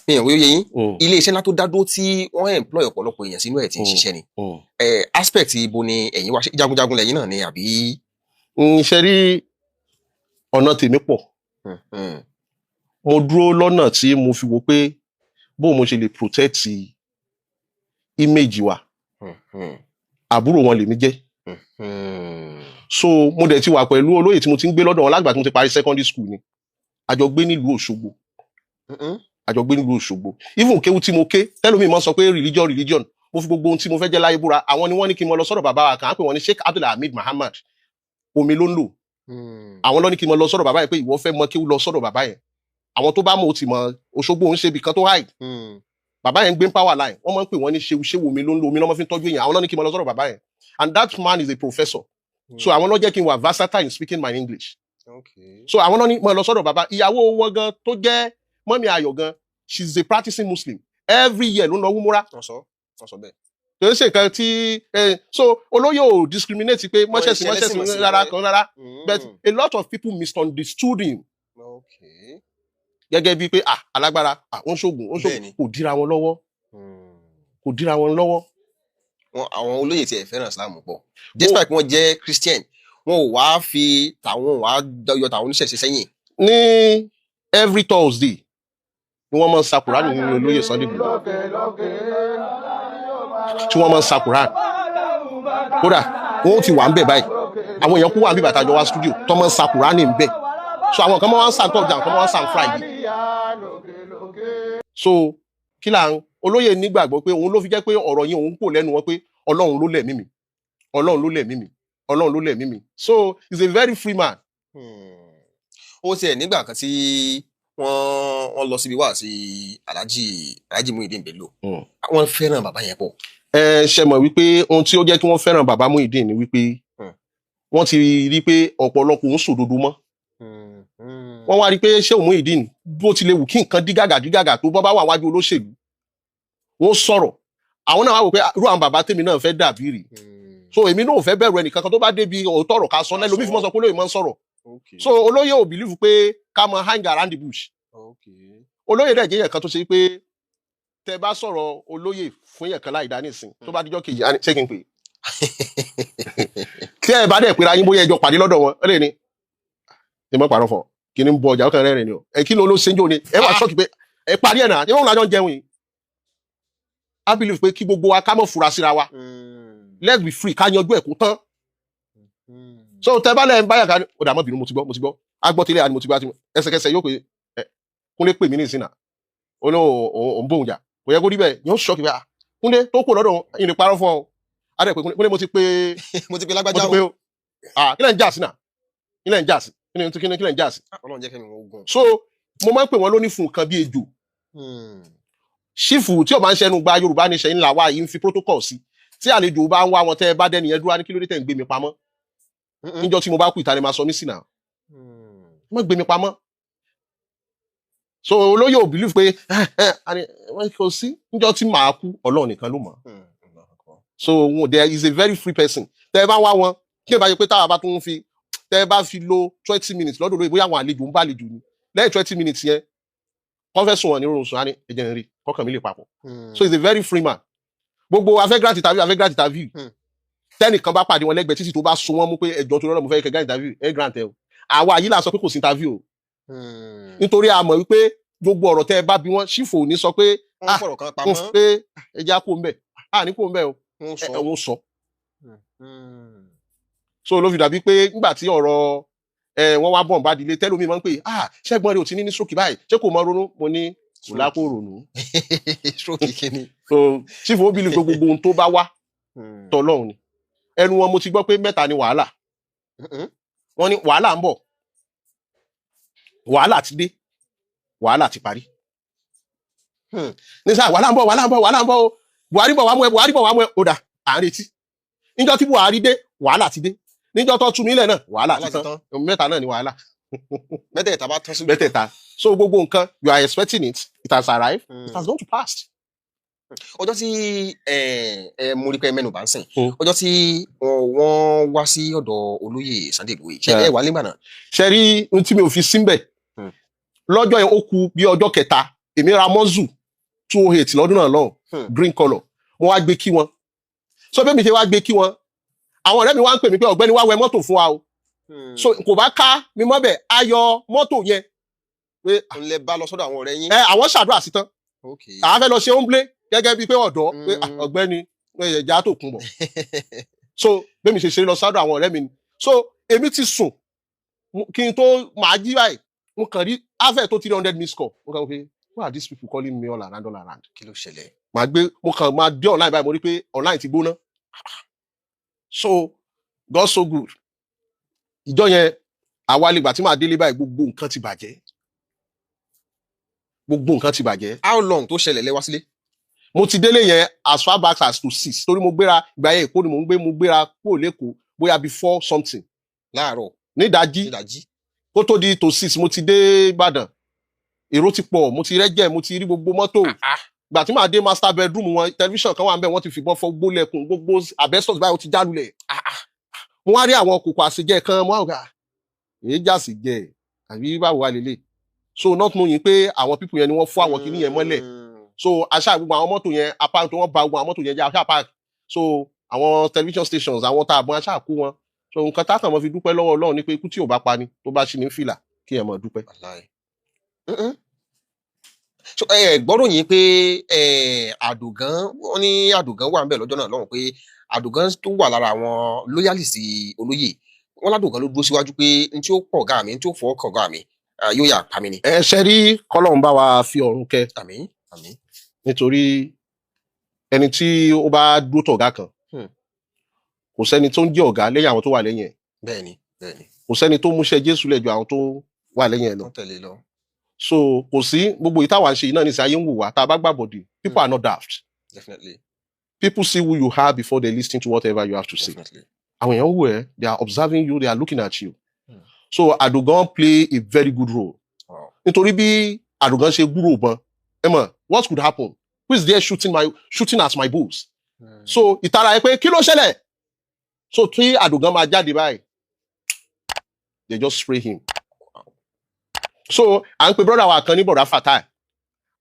S4: mi ò wí yé yín? Ilé iṣẹ́ ńlá tó dá dúró tí wọ́n employ ọ̀pọ̀lọpọ̀ èèyàn sínú ẹ̀ tí ń ṣiṣẹ́ ni. Aspect ibo ni ẹ̀yin wá? Ṣé jagunjagun lẹ́yìn náà ni àbí?
S3: Ṣe rí, ọ̀nà tèmi pọ̀. Mo dúró lọ́nà tí mo fi wò pé bó mo ṣe lè protect image wa. Àbúrò wọn lèmi jẹ́. So mo dẹ̀ ti wà pẹ̀lú olóyè tí mo ti ń gbé lọ́dọ̀ wọn lágbà tí mo ti parí secondary school ni. A jọ gbé nílùú Òṣogbo. A jọ gbé nílùú Òṣogbo. Even kéwú tí mo ké, tẹ́lómi máa ń sọ pé religion, religion, mo fi gbogbo ohun tí mo fẹ́ jẹ́ láyé búra, àwọn ni wọ́n ní kí n mọ lọ sọ́dọ̀ bàbá wa kàn á pè wọ́n ní Sheikh Abdulhamid Muhammad, omi ló ń lò. Àwọn ló ní kí n mọ lọ sọ́dọ̀ bàbá yẹn pé ìwọ fẹ́ mọ kéwú, lọ sọ́dọ̀ bàbá yẹn. Àwọn tó bá mọ̀ ó ti mọ Òṣogbo ń ṣe ibì kan tó hide. Bàbá yẹn ń gbé power line. Wọ́n máa ń pè wọ́n ní ṣewu ṣewu, omi ló ń lò, omi ló máa fi ń tọ́jú èèyàn. Àwọn ló ní kí n mọ lọ sọ́dọ̀ bàbá yẹn, and that man is a professor. So àwọn ló jẹ́ kí n wà versatile in speaking my English. So àwọn ló ní mọ lọ sọ́dọ̀ bàbá. Ìyàwó wọn gan tó jẹ́ mọ́mí Ayọ̀ gan, she is a practicing Muslim. Every year ló ń lọ wúmúrà.
S4: Wọ́n sọ bẹ́ẹ̀.
S3: Kò ń ṣe nǹkan tí so olóyè ò discriminate pé mọ́ṣẹ́sì
S4: ṣe
S3: mọ́ṣẹ́sì
S4: ẹlẹ́sìn
S3: rárá
S4: mọ̀sìn.
S3: kan rárá, but a lot of people misunderstood him gẹ́gẹ́ bíi pé ah, alágbára, ah, ó ń ṣoògùn, ó ń ṣoògùn. Kò díra wọn lọ́wọ́, kò díra wọn lọ́wọ́.
S4: Wọn àwọn olóyè tiẹ̀ fẹ́ràn Islam pọ̀, despite pé wọ́n jẹ́ Christian, wọn ò wá fi tàwọn wá yọ tàwọn oníṣẹ̀ṣe sẹ́yìn.
S3: Ní every Thursday ni wọ́n máa ń sa Quran nínú olóyè Sunday Igboho, tí wọ́n máa ń sa Quran. Kódà wọ́n ó ti wà ń bẹ̀ báyìí, àwọn èèyàn kú wà ń bí bàtà jọ wá studio tó máa ń sa Quran ń bẹ̀. So àwọn kan máa ń sa Thursday, àwọn kan máa ń sa Friday. So kí là ń olóyè nígbàgbọ́ pé òun ló fi jẹ́ pé ọ̀rọ̀ yẹn òun kò lẹ́nu wọn pé Ọlọ́run ló lẹ̀mí mi, Ọlọ́run ló lẹ̀mí mi, Ọlọ́run ló lẹ̀mí mi. So he is a very free man.
S4: Ó tiẹ̀ nígbà kan tí wọ́n lọ síbi wá sí Alhaji Muhyiddin Bello. Wọ́n fẹ́ràn bàbá yẹn pọ̀.
S3: Ẹ ṣe mọ̀ wípé ohun tí ó jẹ́ kí wọ́n fẹ́ràn bàbá Muyideen ni wípé wọ́n ti rí pé ọ̀pọ̀lọpọ̀ ń sòdodo mọ́. Wọ́n wá rí pé ṣé Muyideen, bó ti lè wù kí nǹkan dí gàgà dí gàgà tó, bọ́ bá wà wájú olóṣèlú, wọ́n sọ̀rọ̀. Àwọn náà wá wò pé, "Ah, irú àwọn bàbá tèmi náà fẹ́ dàbí rè." So èmi náà ò fẹ́ bẹ̀rù ẹnìkankan tó bá débi òótọ́ ọ̀rọ̀ ká sọ náà. Lómi fi mọ́ sọ pé olóyè máa ń sọ̀rọ̀. So olóyè ò believe pé ká mọ hang around the bush. Olóyè dẹ̀ jẹ́ èèyàn kan tó ṣe pé tẹ bá sọ̀rọ̀ olóyè fún èèyàn kan láì dá nísìn, tó bá díjọ́ kejì á ní, ṣé kí n pè é? Tí ẹ bá dẹ̀ pera yín, bóyá ẹjọ́ pàdé lọ́dọ̀ wọn, ó lè ní ẹ mọ́ pàrọ̀ fọ̀ kí ni ń bọ ọjà, ọkàn rẹ̀ rìn ni o. Ẹ kí ló ló ṣe ń jò ní ẹ wà ṣọ́ọ̀kì pé ẹ parí ẹ̀ náà, ẹ wọ́n lájọ́ ń jẹun yìí. I believe pé kí gbogbo wa ká mọ̀ fura síra wa. Let's be free, ká yanjú ẹ̀ kó tán. So tẹ bá lẹ̀ ń báyà ká ní ó dà, mọ́ bínú, mo ti gbọ́, mo ti gbọ́, agbọ́tẹ́lẹ̀ àni mo ti gbọ́, àti ẹsẹ̀kẹsẹ̀ yóò pé ẹ Kúnlé pè mí ní ìsìn náà, ó ní òun bóun jà, kò yẹ kó rí bẹ́ẹ̀. Yóò ṣọ́ọ̀kì pé, ah, Kúnlé tó kù lọ́dọ̀ yìí ní parọ́ fún ọ. Á dẹ̀ pé Kúnlé, mo ti pé
S4: Mo ti pe
S3: mo
S4: lágbájá.
S3: Ti pé o, ah, kí lẹ̀ ń jà sí náà? Kí lẹ̀ ń jà sí? Kí lẹ̀ ń jà sí?
S4: Ọlọ́run jẹ́ kẹ́mi wọn ogun.
S3: So mo máa ń pè wọ́n lóní fún nǹkan bí ejò ṣífù tí o máa ń ṣẹnu gba Yorùbá ní ṣẹyìn làwa yìí ń fi protocol sí. Tí àlejò bá ń wá wọn, tẹ́ ẹ bá dẹ́ni yẹn dúró, á ní kí ló dé tẹ́ ń gbé mi pamọ́? Níjọ́ tí mo bá kú, ìta ni máa sọ mí sí náà, má gbé mi pamọ́. So olóyè ò believe pé ẹ kò sí níjọ́ tí màá kú, Ọlọ́run nìkan ló mọ̀. So there is a very free person. Tẹ́ ẹ bá wá wọn, kí ẹ bá yẹ pé táwa bá tún fi, tẹ́ ẹ bá fi lo 20 minutes lọ́dọ̀ olóyè, bóyá àwọn àlejò ń bá àlejò ni, lẹ́yìn 20 minutes yẹn Kọ́ fẹ́ sùn wọn ní oorun sùn, á ní ẹ̀jẹ̀ ń rí kọ́kàn mi lè papọ̀. So he's a very free man. Gbogbo afẹ́ grant interview, afẹ́ grant interview, tẹ́nìkan bá pàdé wọn lẹ́gbẹ̀ẹ́ títì, tó bá so wọ́n mú pé ẹjọ́ tó lọ́rọ̀, mo fẹ́ kẹ́ grant interview, ẹ grant ẹ o. Àwa yìí là sọ pé kò sí interview o, nítorí a mọ̀ wípé gbogbo ọ̀rọ̀ tẹ́ ẹ bá bí wọ́n, ṣífò ní sọ pé
S4: Wọ́n
S3: ah,
S4: fọ̀rọ̀ kan
S3: ń
S4: pamọ́.
S3: pé ẹja kó ń bẹ̀, à ní kó ń bẹ̀ o.
S4: Wọ́n sọ.
S3: Ẹ wọ́n sọ. So ló fi dàbí pé nígbà tí ọ̀rọ̀ ẹ wọ́n wá bọ̀ ń bá dilé tẹ́lómi máa ń pè, ah, ṣẹ́gbọ́n rẹ̀ ò ti ní stroke báyìí, ṣé kò mọ ronú? Mo ní kò lákò ronú.
S4: Stroke kìíní.
S3: So chief ó believe pé gbogbo ohun tó bá wá, tọlọ́run ni. Ẹnu wọn mo ti gbọ́ pé mẹ́ta ni wàhálà. Wọ́n ní wàhálà ń bọ̀, wàhálà ti dé, wàhálà ti parí. Ní sáà, wàhálà ń bọ̀, wàhálà ń bọ̀, wàhálà ń bọ̀ o, Buhari bọ̀ wá mú ẹ, Buhari bọ̀ wá mú ẹ. Ó dà, à ń retí. Níjọ́ tí Buhari dé, wàhálà ti dé. Níjọ́ tó tú mi lẹ̀ náà, wàhálà ti
S4: Wàhálà ti
S3: tán. Mẹ́ta náà ni wàhálà.
S4: Mẹ́tẹ̀ẹ̀ta bá tán sí.
S3: Mẹ́tẹ̀ẹ̀ta. So gbogbo nǹkan you are expecting it, it has arrived, it has gone to pass.
S4: Ọjọ́ tí ẹ ẹ mo rí pé mẹ́nu bá ń sìn, ọjọ́ tí wọ́n wá sí ọ̀dọ̀ olóyè Sunday Igboho, ṣe ẹ wà nígbà náà?
S3: Ṣe rí ohun tí mi ò fi síbẹ̀ lọ́jọ́ yẹn, ó kù bí ọjọ́ kẹta, èmi ra mọ́zù 208 lọ́dún náà lọ́hùn, green colour. Mo wá gbé kí wọn. So bí mi ṣe wá gbé kí wọn, àwọn ọ̀rẹ́ mi wá ń pè mí pé ọ̀gbẹ́ni, wá wẹ mọ́tò fún wa o. So kò bá ká mi mọ́bẹ̀, ayọ̀ mọ́tò yẹn pé
S4: Ń lẹ bá lọ sọ́dọ̀ àwọn ọ̀rẹ́ yín.
S3: Ẹ àwọn ṣàdúrà sí tán, àwọn fẹ́ lọ ṣe óńblé gẹ́gẹ́ bíi pé ọ̀dọ́ pé ah, ọ̀gbẹ́ni, ẹ̀já tó kún bọ̀. So bí mi ṣe ṣe lọ sọ́dọ̀ àwọn ọ̀rẹ́ mi ni. So èmi ti sùn, kí n tó máa jí báyìí, mo kàn rí afẹ́ tó 300 miss call. Mo kàn wò pé who are these people calling me all around, all around?
S4: Kí ló ṣẹlẹ̀?
S3: Màá gbé, mo kàn máa dé online báyìí, mo rí pé online ti gbóná. So God so good, ìjọ yẹn àwa lè gbà tí màá délé báyìí, gbogbo nǹkan ti bàjẹ́, gbogbo nǹkan ti bàjẹ́.
S4: How long tó ṣẹlẹ̀ lẹ wá sílé?
S3: Mo ti délé yẹn as far back as to 6, torí mo gbéra ìgbà yẹn, Èkó ni mo ń gbé. Mo gbéra kúrò lẹ́kọ̀ọ́ bóyá before something.
S4: Láàárọ̀?
S3: Nídàájí.
S4: Nídàájí.
S3: Kó tó di to 6, mo ti dé Ìbàdàn. Èrò ti pọ̀, mo ti rẹ́jẹ̀, mo ti rí gbogbo mọ́tò. Gbà tí màá dé master bedroom wọn, tẹlifíṣàn kan wà níbẹ̀, wọ́n ti fìbọn fọ́ gbólẹ̀kùn, gbogbo asbestos báyìí ó ti jálulẹ̀. Mo wá rí àwọn kòkò àṣejẹ kan, mo wá gbà èyí jà sí jẹ àbí báwo wà lélẹ̀. So not knowing pé àwọn people yẹn ni wọ́n fọ́ àwọn kinní yẹn mọ́lẹ̀. So aṣá gbogbo àwọn mọ́tò yẹn apá tó wọ́n ba gbogbo àwọn mọ́tò yẹn jẹ́, aṣá park. So àwọn television stations, àwọn tá a bọ́n, aṣá kó wọn. So nǹkan tá a kàn mọ́ fi dúpẹ́ lọ́wọ́ Ọlọ́run ni pé ikú tí ò bá pa ni, tó bá ṣí ní fìlà, kí ẹ mọ̀ dúpẹ́.
S4: Wàláì. So ẹ gbọ́dọ̀ yín pé ẹ Àdògán, wọ́n ní Àdògán wà níbẹ̀ lọ́jọ́ náà lọ́hùn, pé Àdògán tó wà lára àwọn loyalist olóyè wọn, ládògán ló dúró síwájú pé n tí ó pọ̀ ọ̀gá mi, n tí ó fọwọ́ kàn ọ̀gá mi, yóò yà pa mí ni.
S3: Ẹ ṣe rí, kọ́lọ́run bá wa fi ọ̀run kẹ́.
S4: Àmín, àmín.
S3: Nítorí ẹni tí ó bá dúró tọ̀gá kan, kò sẹ́ni tó ń jẹ́ ọ̀gá lẹ́yìn àwọn tó wà lẹ́yìn ẹ̀.
S4: bẹ́ẹ̀ni bẹ́ẹ̀ni
S3: Kò sẹ́ni tó múṣẹ́ Jésù lẹ̀ ju àwọn tó wà lẹ́yìn ẹ̀ lọ.
S4: Tó tẹ̀lé lọ.
S3: So kò sí gbogbo ìtawà ń ṣe yìí náà ní sẹ́ ayé ń wò wá tá a bá gbàbọ̀dì. People are not daft. People see who you are before they listen to whatever you have to say. Àwọn èèyàn wò ẹ́, they are observing you, they are looking at you. So Àdògán play a very good role, nítorí bí Àdògán ṣe gbúrò bọn, ẹ mọ̀ what could happen, who is there shooting at my boss? So ìtara ẹ pé kí ló ṣẹlẹ̀. So tí Àdògán máa jáde báyìí, they just spray him. So à ń pe brother wa kan ní bọ̀dá Fatai.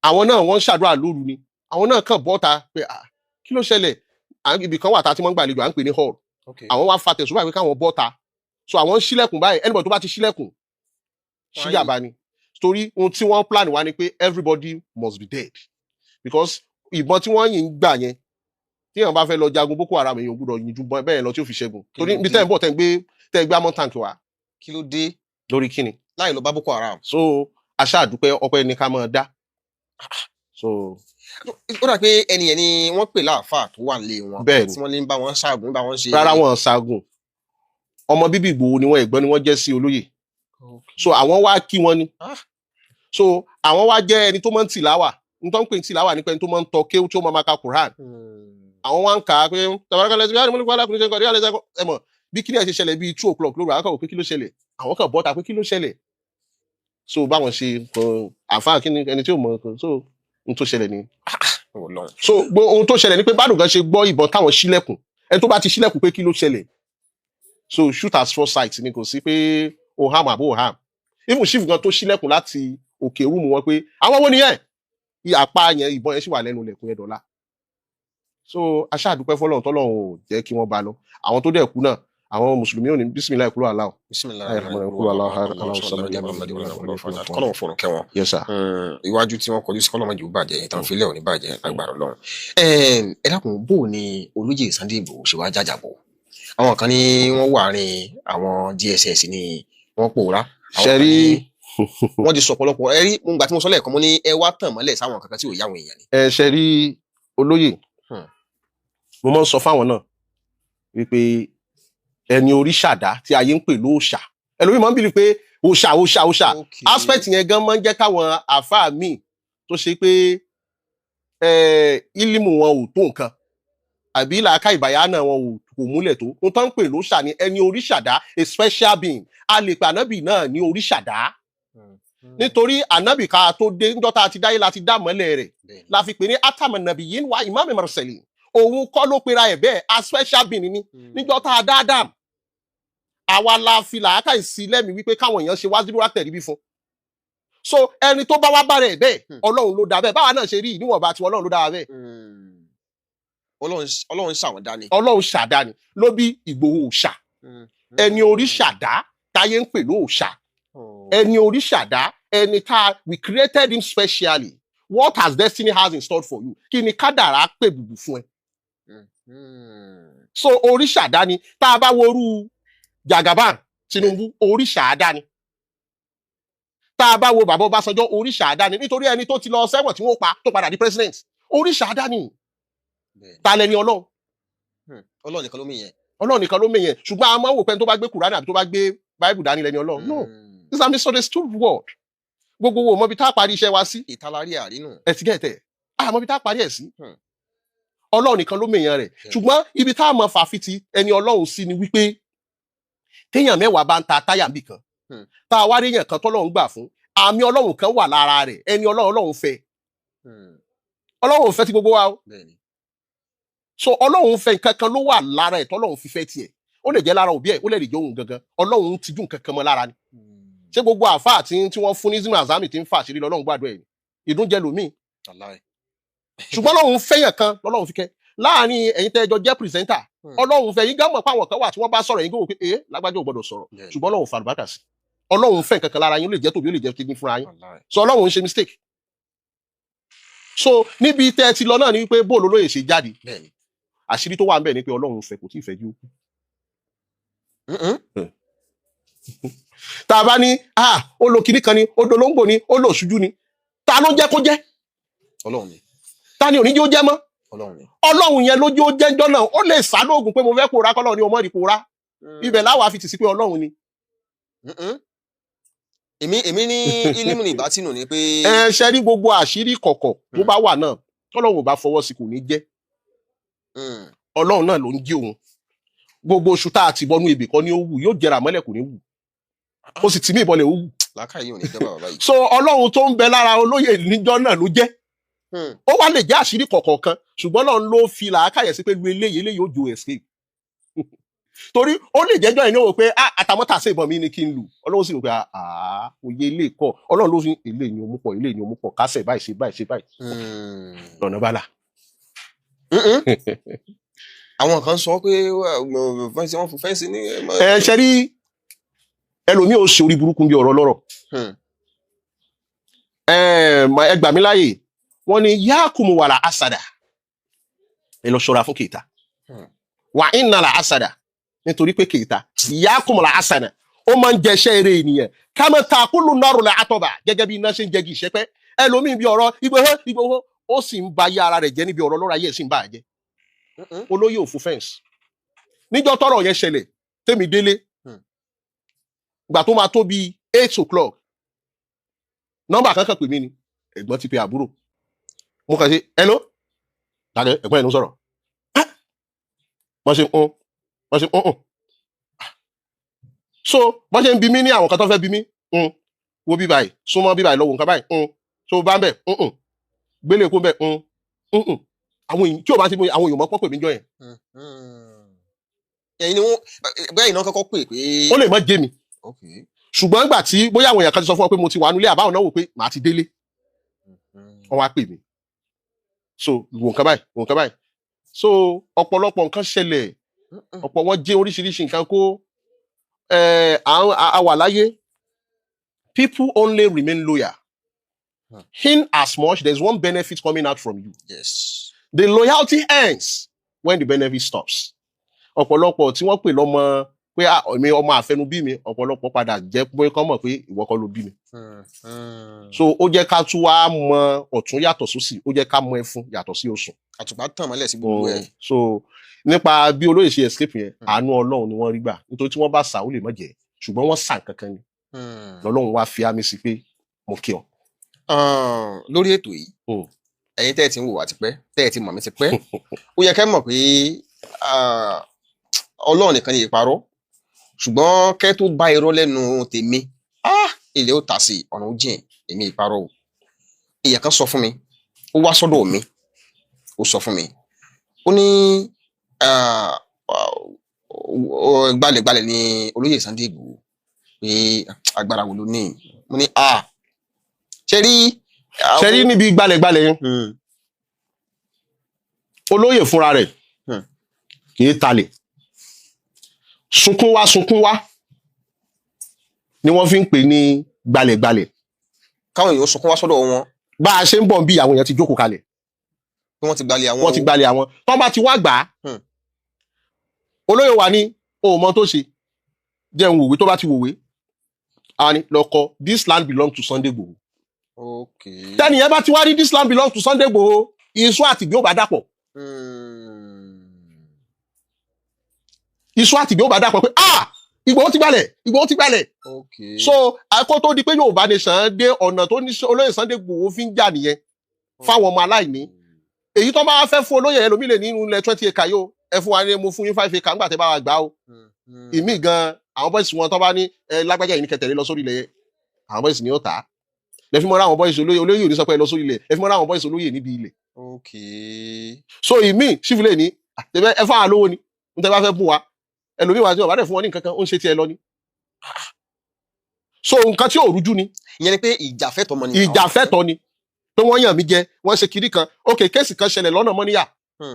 S3: Àwọn náà wọ́n ń ṣàdúrà lóru ni. Àwọn náà kàn bọ́ta pé ah, kí ló ṣẹlẹ̀? Ibì kan wà tá a ti mọ́ ń gbàlejò, à ń pè ní hall. Àwọn wá fa tẹ̀sùn báyìí pé káwọn bọ́ta. So àwọn ń ṣílẹ̀kùn báyìí, anybody tó bá ti ṣílẹ̀kùn, ṣíyàbá ni, torí ohun tí wọ́n plan wá ni pé everybody must be dead, because ìbọn tí wọ́n yìn ń gbà yẹn, tí èèyàn bá fẹ́ lọ jagun Boko Haram, èèyàn ò gbúdọ̀ yin ju bẹ́ẹ̀ lọ tí ó fi ṣẹ́gun.
S4: Kí
S3: Torí
S4: ló
S3: ibi
S4: dé?
S3: tẹ́ ń bọ̀, tẹ́ ń gbé amọ̀ tank wá.
S4: Kí ló dé?
S3: Lórí kíni?
S4: Láì lọ bá Boko Haram.
S3: So aṣáàdúpẹ́, ọpẹ́ ní ká máa dá. So
S4: Ó dà pé ẹni yẹn ni wọ́n pè láàfáà tó wà nílé wọn,
S3: Bẹ́ẹ̀ni.
S4: tí wọ́n ní bá wọn ṣaagùn, bá wọn ṣe.
S3: Rárá, wọn ṣaagun. Ọmọ bíbí Ìgbòho ni wọn, ẹ̀gbọ́n ni wọ́n jẹ́ sí olóyè. So àwọn wá kí wọn ni. So àwọn wá jẹ́ ẹni tó máa ń tìláwà. N tó ń pè ní tìláwà ní pé ẹni tó máa ń tọ kéwú, tí ó máa ma ka Quran. Àwọn wá ń kà á pé tabarakala ẹsẹ bí wọ́n alákùnrin ṣe ń kọ́ ẹ mọ̀ bí kíni ẹ̀ ṣe ṣẹlẹ̀ bíi 2 o'clock lóru. Àwọn kan wò pé kí ló ṣẹlẹ̀, àwọn kan bọ́ta pé kí ló ṣẹlẹ̀. So báwọn ṣe àǹfààní kí ni ẹni tí ò mọ̀ kan. So ohun tó ṣẹlẹ̀ ni.
S4: Ọlọ́run.
S3: So gbọ́, ohun tó ṣẹlẹ̀ ni pé bádùn kan ṣe gbọ́ ìbọn táwọn ṣílẹ̀kùn, ẹni tó bá ti ṣílẹ̀kùn pé kí ló ṣẹlẹ̀. So shoot at first sight ni, kò sí pé o ham àbó o ham. Even chief gan tó ṣílẹ̀kùn láti òkè room wọn pé àwọn wo nìyẹn, apá yẹn ìbọn yẹn sì wà lẹ́nu ilẹ̀kùn yẹn dọ̀la. So aṣáàdúpẹ́ fọlọ́run tọ́lọ́run ò jẹ́ kí wọ́n bá lọ. Àwọn tó dẹ̀ kú náà, àwọn mùsùlùmí ò ní bísímìlá ìkúrò aláwọ̀.
S4: Kọ́lọ́run fọ̀run kẹ́ wọn.
S3: Yes sir.
S4: Iwájú tí wọ́n kọjú sí kọ́lọ́run jù bàjẹ́, ìtàn fílẹ̀ ò ní bàjẹ́ lágbára Ọlọ́run. Ẹ dákun, bó o ní olóyè Sunday Igboho ṣe wá jàjàbọ̀? Àwọn kan ní wọ́n wà rìn àwọn DSS ní wọ́n pòórá.
S3: Ṣe rí,
S4: wọ́n ti sọ ọ̀pọ̀lọpọ̀. Ẹ rí mo gbà tí mo sọ lẹ́ẹ̀kan, mo ní ẹ wá tàn mọ́lẹ̀ sáwọn kankan tí ò yá àwọn èèyàn ni.
S3: Ẹ ṣe rí olóyè, mo máa ń sọ fáwọn náà wípé ẹni orí ṣàdá tí ayé ń pè lóòṣà, ẹlòmíì máa ń bìlì pé òòṣà òòṣà òòṣà. Aspect yẹn gan máa ń jẹ́ káwọn àáfàá míì tó ṣe pé ílímù wọn ò tó nǹkan àbí làákà ìbàyà náà wọn kò múlẹ̀ tó ohun tó ń pè lóòṣà ni ẹni orí ṣàdá, a special being. A lè pè ànábì náà ní orí ṣàdá nítorí ànábì ká tó dé, ńjọ́ tá a ti dáyé la ti dá mọ́lẹ̀ rẹ̀, la fi pè ní atamu nabiyyin wa imam mursalin. Òun kọ́ ló pera ẹ̀ bẹ́ẹ̀, a special being ni. Níjọ́ tá a dá Adam, àwa la fi làákà ìsí lẹ́mìí wípé káwọn èèyàn ṣe wájú wá tẹ̀rí bí fún. So ẹni tó bá wá bára ẹ̀ bẹ́ẹ̀, Ọlọ́run ló dá bẹ́ẹ̀. Báwa náà ṣe rí níwọ̀nba tí Ọlọ́run ló dá wa bẹ́ẹ̀.
S4: Ọlọ́run ṣàwọn dání.
S3: Ọlọ́run ṣàdá ni ló bí Ìgbòho òòṣà, ẹni orí ṣàdá táyé ń pè lóòṣà, ẹni orí ṣàdá, ẹni tá we created him specially. What has destiny has in store for you? Kí ni kádàrá pè bùbù fún ẹ? So orí ṣàdá ni. Tá a bá worú Jagaban Tinubu, orí ṣàdá ni. Tá a bá wo bàbá Ọbásanjọ́, orí ṣàdá ni, nítorí ẹni tó ti lọ sẹ́wọ̀n tí wọ́n pa tó padà di president, orí ṣàdá ni. Ta lẹni Ọlọ́run?
S4: Ọlọ́run nìkan ló mí yẹn.
S3: Ọlọ́run nìkan ló mí yẹn. Ṣùgbọ́n a máa ń wò pé ẹni tó bá gbé Kùránì àbí tó bá gbé Báíbù dání lẹni Ọlọ́run. No, this is a misunderstood word. Gbogbo wo mọbi tá a parí iṣẹ́ wa sí.
S4: Ìtalárí àrínù.
S3: Ẹ ti gẹ̀ẹ́tẹ̀ a mọbi tá a parí ẹ̀ sí. Ọlọ́run nìkan ló mèèyàn rẹ̀. Ṣùgbọ́n ibi tá a mọ fàfitì ẹni Ọlọ́run sí ni wípé téèyàn mẹ́wàá bá ń ta táyà níbì kan, tá a wá rí èèyàn kan tọ́lọ́run gbà fún, àmì Ọlọ́run kan wà lára rẹ̀, ẹni Ọlọ́run, Ọlọ́run fẹ́. Ọlọ́run ò fẹ́ ti gbogbo wa o. So Ọlọ́run fẹ́ nǹkan kan ló wà lára ẹ̀ tọ́lọ́run fi fẹ́ tiẹ̀. Ó lè jẹ́ lára òbí ẹ̀, ó lè jẹ́ òun gangan. Ọlọ́run ti jú nǹkan kan mọ́ lára ni. Ṣé gbogbo àáfàá tí wọ́n fún ní zimu azami tí ń fà àṣírí lọ́lọ́run gbàdúrà ẹ̀ ìdúnjẹ lòmíì? Ṣùgbọ́n Ọlọ́run fẹ́yàn kan lọ́lọ́run fi kẹ́. Láàrin ẹ̀yin tẹ́ ẹ jọ jẹ́ presenter, Ọlọ́run fẹ́ yín gán mọ̀ pé àwọn kan wà tí wọ́n bá sọ̀rọ̀ yín gbọ́ pé ẹ lágbájá ò gbọ́dọ̀ sọ̀rọ̀, ṣùgbọ́n Ọlọ́run fa àlùbáríkà sí. Ọlọ́run fẹ́ nǹkan kan lára yín, ó lè jẹ́ tòbí, ó lè jẹ́ kíní fúnra yín. So Ọlọ́run ń ṣe mistake. So níbi tẹ́ ẹ ti lọ náà ni wípé bóòlù olóyè ṣe jáde, àṣírí tó wà ń bẹ̀ ni pé Ọlọ́run fẹ́ kò tí ì fẹ́ jí ó kú. Tá a bá ní ó lo kinní kan ni, ó dolóńgbò ni, ó lò ṣújú ni, ta ló jẹ́ kó jẹ́?
S4: Ọlọ́run ni.
S3: Ta ni òní jẹ́ ó jẹ́ mọ́?
S4: Ọlọ́run ni.
S3: Ọlọ́run yẹn ló jẹ́ ó jẹ́ ńjọ́ náà. Ó lè sá lóògùn pé mo fẹ́ pòórá, kọ́lọ́run ni ọmọ rí pòórá. Ibẹ̀ láwàá fi tì sí pé Ọlọ́run ni.
S4: Èmi ní ilimu ní ìbátínù ni pé.
S3: Ẹ ṣe rí gbogbo àṣírí kọ̀kọ̀ tó bá wà náà, tọ́lọ́run ò bá fọwọ́ sí kò ní jẹ́. Ọlọ́run náà ló ń jí òun. Gbogbo oṣù tá a ti bọnú ibì kan ní ó wù, yóò jẹrà mọ́lẹ̀ kò ní wù, ó sì tì mí ìbọlẹ̀ ó wù.
S4: Làákàyè ò ní jọba bàbá yìí.
S3: So Ọlọ́run tó ń bẹ lára olóyè níjọ́ náà ló jẹ́. Ó wá lè jẹ́ àṣírí kọ̀ọ̀kan, ṣùgbọ́n náà ló fi làákàyè sí pé lu eléyìí, eléyìí ó ju escape, torí ó lè jẹ́jọ́ ìnáwó pé àtàmọ́tà sí ìbọn mi ni kí n lù. Ọlọ́run sì rò pé òye ilé kọ́ Ọlọ́run ló fi eléyìí ni ó mú pọ̀, eléyìí ni ó mú pọ̀, kásẹ̀ báyìí, ṣe báyìí, ṣe báyìí, lọ́nà bá là.
S4: Àwọn kan sọ pé wọ́n fún fẹ́ǹsì ní.
S3: Ẹ ṣe rí ẹlòmíì ò ṣe orí burúkú bí ọ̀rọ̀ lọ́rọ̀. Ẹ gbà mí láàyè, wọ́n ní yaakumu wàrà asada, ẹ lọ ṣọ́ra fún kèéta, wà ìnàlà asada, nítorí pé kèéta yaakumu la asada, ó máa ń jẹṣẹ́ eré ènìyàn kámẹ́ ta kúlù nọ́ọ̀rù la àtọ̀bà, gẹ́gẹ́ bí iná ṣe ń jẹgi ìṣẹ́pẹ́. Ẹlòmíì bí ọ̀rọ̀ Ìgbòho Ìgbòho, ó sì ń ba ayé ara rẹ̀ jẹ́ níbi ọ̀rọ̀ lọ́rọ̀ ayé ẹ̀ sì ń bà á jẹ́. Olóyè òfò fẹ́ǹsì níjọ́ tọ́rọ̀ yẹn ṣẹlẹ̀, tèmi délé ìgbà tó máa tó bíi 8 o'clock, nọ́mbà kankan pè mí ni ẹ̀gbọ́n ti pe àbúrò. Mo kàn ṣe hello dàgẹ́, ẹ̀gbọ́n ẹ̀ ló ń sọ̀rọ̀. Wọ́n ṣe ń wọ́n ṣe ń so wọ́n ṣe ń bi mí ní àwọn kan tó fẹ́ bi mí, wo bí báyìí, súnmọ́ bí báyìí, lọ́wọ́ nǹkan báyìí, tó bá ń bẹ̀, gbélé kó ń bẹ̀, àwọn èèyàn tí ò bá ti mú àwọn èèyàn mọ́ pọ́n pè mí jọ yẹn.
S4: Ẹ̀yin ni wọ́n bẹ́ẹ̀ iná kọ́kọ́ pè pé.
S3: Ó lè má jẹ́ mi. Ṣùgbọ́n ìgbà tí bóyá àwọn èèyàn kan ti sọ fún ọ pé mo ti wà nílé, àbáwọn náà wò pé màá ti délé, wọ́n wá pè mí. So wò nǹkan báyìí, wò nǹkan báyìí. So ọ̀pọ̀lọpọ̀ nǹkan ṣẹlẹ̀, ọ̀pọ̀ wọn jẹ́ oríṣiríṣi nǹkan kó a wà láyé. People only remain loyal in as much there is one benefit coming out from you. The loyalty ends when the benefit stops. Ọ̀pọ̀lọpọ̀ tí wọ́n pè lọ́mọ pé, "Ah, èmi ọmọ àfẹnubí mi," ọ̀pọ̀lọpọ̀ padà jẹ́ pé kọ́ mọ̀ pé ìwọ kọ́ ló bí mi. So ó jẹ́ ká tún wá mọ ọ̀tún yàtọ̀ sósì, ó jẹ́ ká mọ ẹfun yàtọ̀ sí osùn.
S4: Àtùpà tàn mọ́lẹ̀ sí gbogbo ẹ̀.
S3: So nípa bí olóyè ṣe escape yẹn, àánú Ọlọ́run ni wọ́n rí gbà, nítorí tí wọ́n bá sà, ó lè má jẹ́, ṣùgbọ́n wọ́n sà kankan ni lọ́lọ́run wá fi àmì sí pé mo kí ọ.
S4: Ah, lórí ètò yìí, ẹ̀yin tẹ́ ẹ ti ń wò wá tipẹ́, tẹ́ ẹ ti mọ̀ mí tipẹ́, ó yẹ kẹ́ mọ̀ pé, ah, Ọlọ́run nìkan ni ìparọ́, ṣùgbọ́n kẹ́ tó bá irọ́ lẹ́nu tèmi, ah, ilẹ̀ ó tà sí ọ̀nà ó jìn, èmi ìparọ́ o. Èèyàn kan sọ fún mi, ó wá sọ́dọ̀ mi, ó sọ fún mi, ó ní, ah, gbalẹ̀gbalẹ̀ ni olóyè Sunday Igboho, pé agbára wo ló ní. Mo ní, ah, ṣe rí.
S3: Ṣe rí níbi gbalẹ̀gbalẹ̀ yẹn, olóyè fúnra rẹ̀ kì í talẹ̀. Sunkún wá, sunkún wá ni wọ́n fi ń pè ní gbalẹ̀gbalẹ̀.
S4: Káwọn èèyàn sunkún wá sọ́dọ̀ wọn.
S3: Bá a ṣe ń bọ̀ bí, àwọn èèyàn ti jókòó kalẹ̀.
S4: Pé wọ́n ti gbalẹ̀ àwọn.
S3: Wọ́n ti gbalẹ̀ àwọn tọ́ bá ti wá gbà á. Olóyè wa ní òun mọ tó ṣe jẹun wòwe, tó bá ti wòwe, a ní lọkọ, "This land belong to Sunday Igboho." Tẹ́nìyẹn bá ti wá rí "This land belong to Sunday Igboho," iṣu àtìgbé ò bá dàpọ̀. Iṣu àtìgbé ò bá dàpọ̀ pé, ah, Ìgbòho ti gbalẹ̀, Ìgbòho ti gbalẹ̀. So akó tó di pé Yorùbá Nation dé, ọ̀nà tó ní olóyè Sunday Igboho fi ń jà nìyẹn fáwọn ọmọ aláìní. Èyí tó bá fẹ́ fún olóyè, ẹlòmíì lè nínú ilẹ̀ 20 acre yóò ẹ fún wa ní, mo fún yín 5 acre ńgbà tẹ́ bá wa gbà ó. Ìmí gan, àwọn boys wọn tó bá ní ẹ lágbájá yìí ní kẹtẹ̀lé lọ sórí ilẹ̀ yẹn, àwọn boys ni ó tà á. Lẹ́fí mọ́ra àwọn boys olóyè, olóyè ò ní sọ pé ẹ lọ sórí ilẹ̀, lẹ́fí mọ́ra àwọn boys olóyè níbi ilẹ̀. So ìmí sífìlẹ̀ ní àtẹ̀bẹ́ ẹ fáwọn lówó ni n tẹ́ bá fẹ́ fún wa. Ẹlòmíì wà tí wọ́n bá dẹ̀ fún wọn ní nǹkan kan, ó ń ṣe tiẹ̀ lọ ni. So nǹkan tí ò rújú ni.
S4: Ìyẹn ni pé ìjàfẹ́tọ̀ọ́ mọ ni.
S3: Ìjàfẹ́tọ̀ ni pé wọ́n yàn mí jẹ, wọ́n ṣe kiri kan. Ok, case kan ṣẹlẹ̀ lọ́nà Mọ́níyà,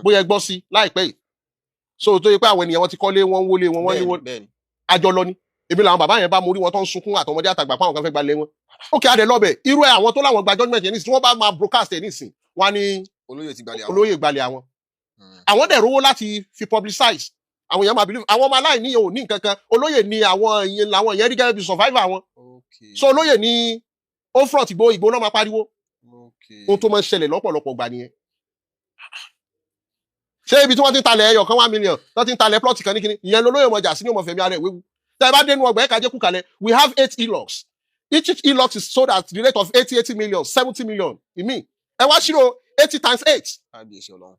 S3: bóyá ẹ gbọ́ sí láìpẹ́ yìí. So tó yẹ pé àwọn ènìyàn wọn ti kọ́lé, wọ́n ń wọlé wọn, wọ́n ní wọn àjọ lọ ni. Èmi làwọn bàbá yẹn bá mo rí wọn tó ń sunkún, àtọmọdé àtàgbà, fáwọn kan fẹ́ gbalẹ̀ wọn. Ok, adẹ lọ́bẹ̀ irú ẹ, àwọn tó láwọn gba judgement yẹn nísìnyí, tí wọ́n bá máa broadcast ẹ̀ nísìn, wọ́n á ní
S4: olóyè ti gbalẹ̀ àwọn.
S3: Olóyè gbalẹ̀ àwọn. Àwọn dẹ̀ rówó láti fi publicize, àwọn èèyàn máa believe àwọn ọmọ aláìní yẹn ò ní nǹkan kan. Olóyè ni àwọn ìyẹn làwọn yẹn rí gẹ́gẹ́ bí survivor àwọn. So olóyè ni ó front Ìgbòho, Ìgbòho náà máa pariwo. Ohun tó máa ń ṣẹlẹ̀ lọ́pọ̀lọpọ̀ gbà nìyẹn. Ṣé ibi tí wọ́n ti ń talẹ̀ ẹyọ kan 1 million, tó ti ń talẹ̀ plot kan ní kíní ìyẹn, lolóyè ọmọjà sí ní ọmọ fẹ̀mí ara ẹ̀ wéwu. Tẹ́ ẹ bá dénú ọgbà ẹ̀ka jẹ́ kú kalẹ̀, we have eight Hilux. Each Hilux is sold at the rate of 80 80 million, 70 million. Ìmí ẹ wá ṣírò 80 times 8.
S4: Kábíyèsí Ọlọ́run.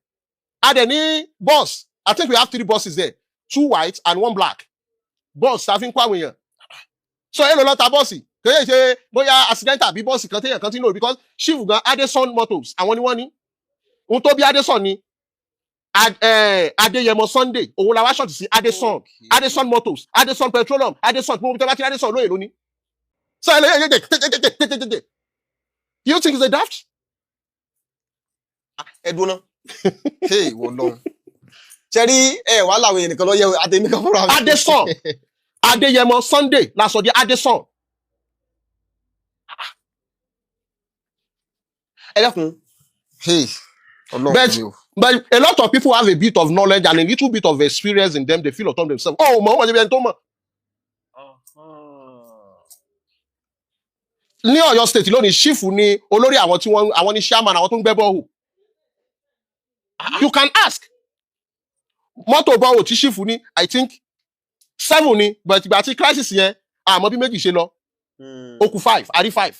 S3: A dẹ̀ ní bus. I think we have three buses there, two white and one black bus tá a fi ń kó àwọn èèyàn. So èlò lọ́ta bọ́ọ̀sì? Kò yẹ ṣe bóyá accident àbí bọ́ọ̀sì kan téèyàn kan ti ń lò, because chief gan, Adeson Motors àwọn ni wọ́n ní. Ohun tó bí Adeson ni Adéyẹmọ Sunday, òun la wá ṣọ̀tì sí Adeson. Adeson Motors, Adeson Petroleum, Adeson gbogbo tí a bá ti rí Adeson lóye lónìí. So ẹ lè yẹ tètè. Do you think it's a daft?
S4: Ẹ dúró ná. Hey, ìwọ Ọlọ́run, ṣe rí ẹ wàhálà àwọn èèyàn nìkan lọ yẹ àtẹ̀mí kan fúnra mi.
S3: Adeson, Adéyẹmọ Sunday la sọ di Adeson.
S4: Ẹ dákun, hey, Ọlọ́run mi o.
S3: But a lot of people have a bit of knowledge and a little bit of experience in them. They feel upon themselves. Oh, mọ̀ wọ́n ṣe bí ẹni tó mọ̀. Ní Ọ̀yọ́ State lónìí, chief ni olórí àwọn tí wọ́n, àwọn ní chairman àwọn tó ń gbẹ́ borehole. You can ask. Mọ́tò borehole tí chief ní, I think seven ni, but ìgbà tí crisis yẹn, àmọ́ bí méjì ṣe lọ, ó kù five, àrí five.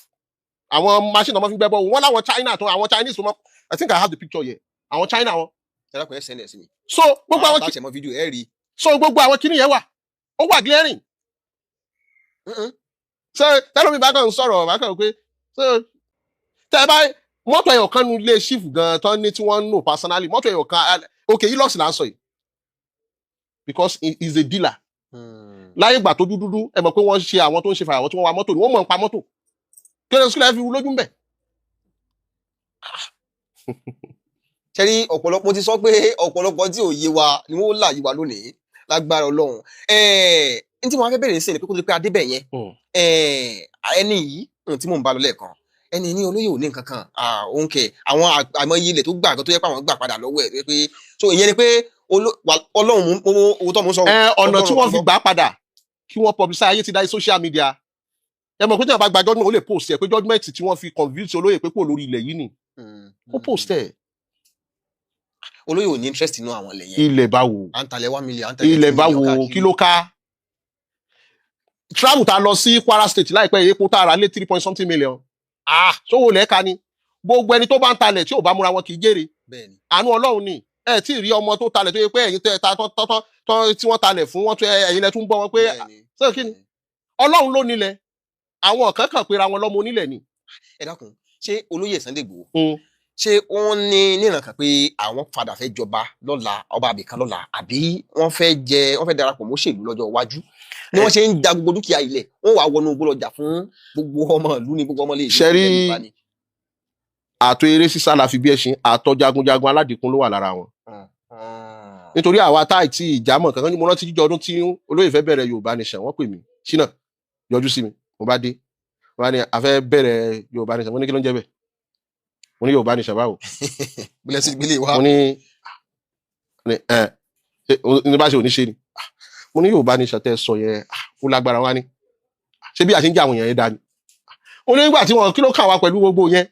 S3: Àwọn machine tó máa fi ń gbẹ́ borehole, wọ́n láwọn China tó, àwọn Chinese tó mọ́. I think I have the picture here. Àwọn China wọn.
S4: Ẹ dákun, ẹ send ẹ sí mi.
S3: So gbogbo àwọn
S4: àtàṣe mọ fídíò ẹ rí.
S3: So gbogbo àwọn kinní yẹn wà, ó wà glaring. Ṣé tẹlifí bá kàn ń sọ̀rọ̀, bá kàn pé ṣé tẹ bá mọ́tò ẹyọ kan nu ilé chief gan tán ní tí wọ́n ń lò personally, mọ́tò ẹyọ kan, ok, Hilux là ń sọ yìí, because he is a dealer. Láyé ìgbà tó dúdú, ẹ mọ̀ pé wọ́n ṣe àwọn tó ń ṣe fàyàwọ́ tí wọ́n wa mọ́tò ni wọ́n mọ̀ ń pa mọ́tò. Kí ló sílẹ̀ fi rú lójú ń bẹ̀?
S4: Ṣe rí, ọ̀pọ̀lọpọ̀ ti sọ pé ọ̀pọ̀lọpọ̀ tí ò yé wa ni wọ́n là yé wa lónìí lágbára Ọlọ́run. N tí mo wá fẹ́ bẹ̀rẹ̀ sí ni pé kó tó di pé adébẹ̀ yẹn, ẹni yìí tí mò ń bá lọ lẹ́ẹ̀kan, ẹni ní olóyè ò ní nǹkan kan, òun kẹ àwọn àìmọye ilẹ̀ tó gbà kan tó yẹ pé àwọn gbà padà lọ́wọ́ ẹ̀, tó yẹ pé so ìyẹn ni pé Ọlọ́run owó tó mú sọ.
S3: Ẹ ọ̀nà tí wọ́n fi
S4: Ọlọ́run.
S3: Gbà padà, kí wọ́n publicize. Ayé ti dá social media. Ẹ mọ̀ pé tí wọ́n bá gba judgement, ó lè post ẹ̀ pé judgement tí wọ́n fi convince olóyè pé kúrò lórí ilẹ̀ yìí ni. Ó post ẹ̀.
S4: Olóyè ò ní interest inú àwọn ilẹ̀ yẹn.
S3: Ilẹ̀ báwo?
S4: À ń talẹ̀ 1 million, à ń talẹ̀
S3: Ilẹ̀
S4: 2 million
S3: báwo?
S4: káàkiri.
S3: Kí ló ká travel tá a lọ sí Kwara State láìpẹ́, epo tá a rà lé three point something million. Ah, sówó lẹ́ka ni. Gbogbo ẹni tó bá ń talẹ̀ tí ò bá múra wọn kì í jèrè. Àánú Ọlọ́run ni. Ẹ tí ì rí ọmọ tó talẹ̀ tó yẹ pé ẹ̀yin tẹ́ ta tọ́ tọ́ tọ́ tí wọ́n talẹ̀ fún wọn tó, ẹ̀yin lẹ tún bọ́ wọn pé sọ kí ni. Ọlọ́run ló nílẹ̀, àwọn kan kàn pera wọn lọ́mọ onílẹ̀ ni.
S4: Ẹ dákun, ṣé olóyè Sunday Igboho, ṣé wọ́n ní níran kan pé àwọn padà fẹ́ jọba lọ́la, ọba àbìkan lọ́la, àbí wọ́n fẹ́ jẹ, wọ́n fẹ́ darapọ̀ mọ́ṣèlú lọ́jọ́ iwájú ni wọ́n ṣe ń ja gbogbo dúkìá ilẹ̀, wọ́n wàá wọnú igbó lọ́jà fún gbogbo ọmọ ìlú ní gbogbo ọmọ ilé ìlú
S3: Ṣé rí,
S4: ilẹ̀ Yorùbá ni?
S3: Àtò eré sísá la fi bí ẹṣin, àtọ jagunjagun aládìkún ló wà lára wọn, nítorí àwa tá àìtí ìjámọ̀ kankan. Mo rántí jíjọ ọdún tí olóyè fẹ́ bẹ̀rẹ̀ Yorùbá Nation, wọ́n pè mí, "Ṣínà, yọjú sí mi." Mo bá dé, wọ́n á ní a fẹ́ bẹ̀rẹ̀ Yorùbá Nation. Mo ní kí ló ń jẹ́ bẹ́ẹ̀? Mo ní Yorùbá Nation báwo?
S4: Bílẹ̀ sí gbélé wa.
S3: Mo ní ẹ ṣe ní bá ṣe ò ní ṣe ni. Ah, mo ní Yorùbá Nation tẹ́ sọ yẹn, ah, ó lágbára. Wá ní ṣé bí a ṣe ń jẹ́ àwọn èèyàn yẹn dání. Mo ní nígbà tí wọn kí ló kàn wá pẹ̀lú gbogbo yẹn?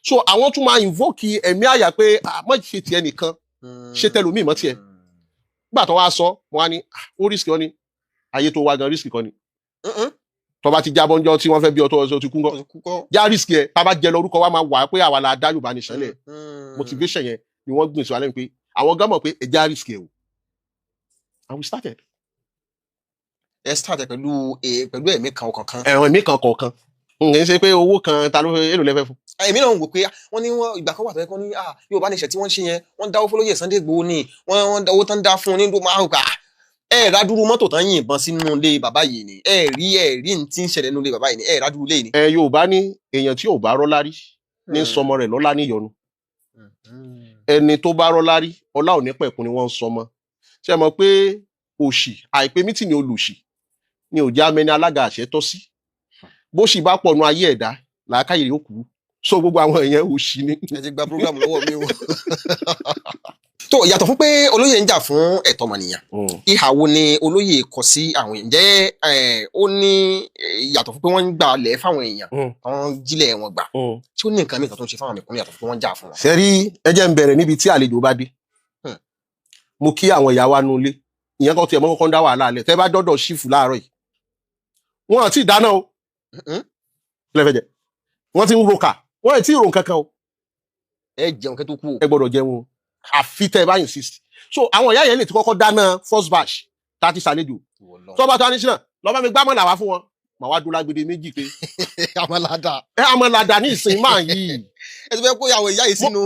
S3: So àwọn tún máa invoke ẹ̀mí àyà pé, ah, má ṣe tiẹ̀ nìkan, ṣe tẹlòmíì mọ́ tiẹ̀. Nígbà tó wá sọ, mo wá ní, ah, ó risk ọ ní ayé tó wá gan, risk kan ni. Tó bá ti jábọ́ ńjọ́ tí wọ́n fẹ́ bí ọ tó ọ ti kú ńkọ́?
S4: Kúkọ́.
S3: Já risk yẹ, tá a bá jẹ lọ, orúkọ wa máa wà pé àwa la dá Yorùbá Nation lẹ̀. Motivation yẹn ni wọ́n gbìn sí wa lẹ́nu pé àwọn gan mọ̀ pé ẹ já risk yẹ o, and we started.
S4: Ẹ start ẹ pẹ̀lú ẹ̀mí kan, ọkàn kan.
S3: Ẹ̀rọ ẹ̀mí kan kọ̀ọ̀kan, n kì í ṣe pé owó kan ta ló fẹ́ èlò lẹ́fẹ̀ẹ́ fún.
S4: Èmi náà ń wò pé wọ́n ní wọ́n ìgbà kan wà tó yẹ kó ní, ah, Yorùbá Nation tí wọ́n ṣe yẹn, wọ́n dáwó fọlọ́yè Sunday Igboho ni wọ́n owó tán dá fún un ní máa ń gbà. Ẹ rádúrú mọ́tò tán yìnbọn sínú ilé bàbá yìí ni ẹ rí, ẹ rí ní tí ń ṣẹlẹ̀ nínú ilé bàbá yìí ni ẹ rádúrú ilé yìí ni.
S3: Ẹ Yorùbá ní èèyàn tí ò bá rọ́lá rí ní sọmọ rẹ̀ lọ́lá níyọnu. Ẹni tó bá rọ́lá rí, ọlá ò ní pẹ̀kun ni wọ́n ń sọmọ. Ṣé ẹ mọ̀ pé òṣì àìpé mítìní olùṣì ni ò já mẹni alága àṣẹ tọ́ sí? Bó sì bá pọ̀ nu ayé ẹ̀dá, làákàyè yóò kú. So gbogbo àwọn èèyàn òṣì ni.
S4: Ẹ ti gba program lọ́wọ́ mi o. Tó yàtọ̀ fún pé olóyè ń jà fún ẹ̀tọ́ ọmọnìyàn, ìhà wo ni olóyè kọ sí àwọn èèyàn? Ǹjẹ́ ó ní yàtọ̀ fún pé wọ́n ń gbà lẹ̀ fáwọn èèyàn, wọ́n jílẹ̀ wọn gbà, tí ó ní nǹkan mìíràn tó ń ṣe fáwọn mẹ̀kúnnù yàtọ̀ fún pé wọ́n ń jà fún wọn?
S3: Ṣe rí, ẹ jẹ́ ń bẹ̀rẹ̀ níbi tí àlejò bá dé. Mo kí àwọn ìyá wa nulẹ̀. Ìyẹn kan tiẹ̀ mọ́ kọ́kọ́ ń dá wàhálà alẹ̀. Tẹ́ bá dọ́dọ̀ ṣífù láàárọ̀ yìí, wọn àti ìdáná o. Kí lẹ fẹ́ jẹ? Wọ́n ti ń roka, wọ́n ẹ̀ tí ì ro nǹkan kan o.
S4: Ẹ jẹun kẹ́ tó kú o.
S3: Ẹ gbọ́dọ̀ jẹun o, àfi tẹ́ ẹ bá insist. So àwọn ìyá yẹn lè ti kọ́kọ́ dáná first batch tá a ti ṣàlejò. Tó bá tó a ní sínà lọ́ba mi gbámọ̀ làwá fún wọn, màá wá dúró lágbede méjì pé
S4: Àmàlàdà.
S3: Ẹ àmàlàdà ní ìsìn máa yìí.
S4: Ẹ ti fẹ́ kó àwọn ìyá yìí sínú.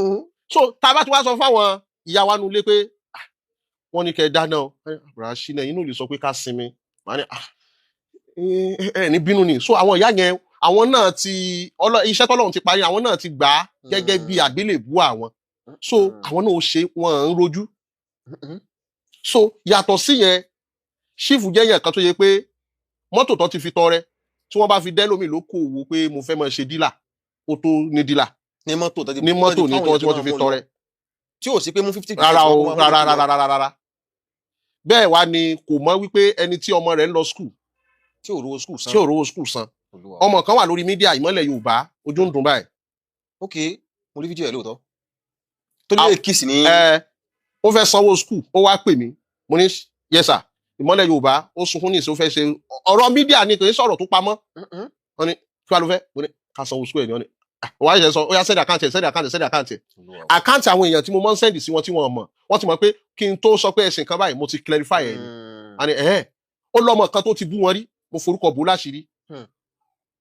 S3: So tá a bá ti wá sọ fáwọn ìyá wa nulẹ̀ pé, "Ah, wọ́n ní kẹ́ ẹ dáná o." Àbúrò ṣínà inú lè sọ pé ká sinmi. Màá ní, "Ah, ẹ ẹ ní bínú ni." So àwọn ìyá yẹn, àwọn náà ti iṣẹ́ tọ́lọ́run ti parí, àwọn náà ti gbà á gẹ́gẹ́ bí àgbélébùú àwọn. So àwọn náà ó ṣe, wọn ń rojú. So yàtọ̀ sí yẹn, ṣífù jẹ́ yẹn kan tó yẹ pé mọ́tò tó ti fi tọrẹ, tí wọ́n bá fi dẹ́ lómi ló kó owó pé mo fẹ́ máa ṣe dealer, ó tó ní dealer.
S4: Ní mọ́tò tó ti
S3: Ní mọ́tò ní tó tí wọ́n ti fi tọrẹ.
S4: Tí ò sí pé mú 50.
S3: Rárá o, rárá rárá rárá rárá. Bẹ́ẹ̀ wá ni kò mọ̀ wípé ẹni tí ọmọ rẹ̀ ń lọ school
S4: tí ò rówó school san.
S3: Tí ò rówó school san.
S4: Olúwa.
S3: Ọmọ kan wà lórí media, Ìmọ́lẹ̀ Yorùbá, ojú ń dùn báyìí.
S4: Ok, mo rí fídíò ẹ̀ lóòótọ́ tó ní lè kiss ní.
S3: Ẹ ó fẹ́ sanwó school, ó wá pè mí. Mo ní, "Yes sir." Ìmọ́lẹ̀ Yorùbá, ó sunkún ní ìsìn, ó fẹ́ ṣe ọ̀rọ̀ media ni, kò ní sọ̀rọ̀ tó pamọ́. Wọ́n ní kí wàá ló fẹ́? Mo ní ká sanwó school ẹ̀ ní. Wọ́n ní, "Ah," wọ́n á ṣe sọ, "Ó yá, send account ẹ̀, send account ẹ̀, send account ẹ̀."
S4: Olúwa.
S3: Account àwọn èèyàn tí mo máa ń send sí wọn tí wọ́n mọ̀, wọ́n ti mọ̀ pé kí n tó sọ pé ẹ̀sìn kan báyìí, mo ti clarify ẹ̀ ni. Àní ẹ̀hẹ́n, ó lọ́mọ kan tó ti bú wọn rí, mo forúkọ bò láṣìírí.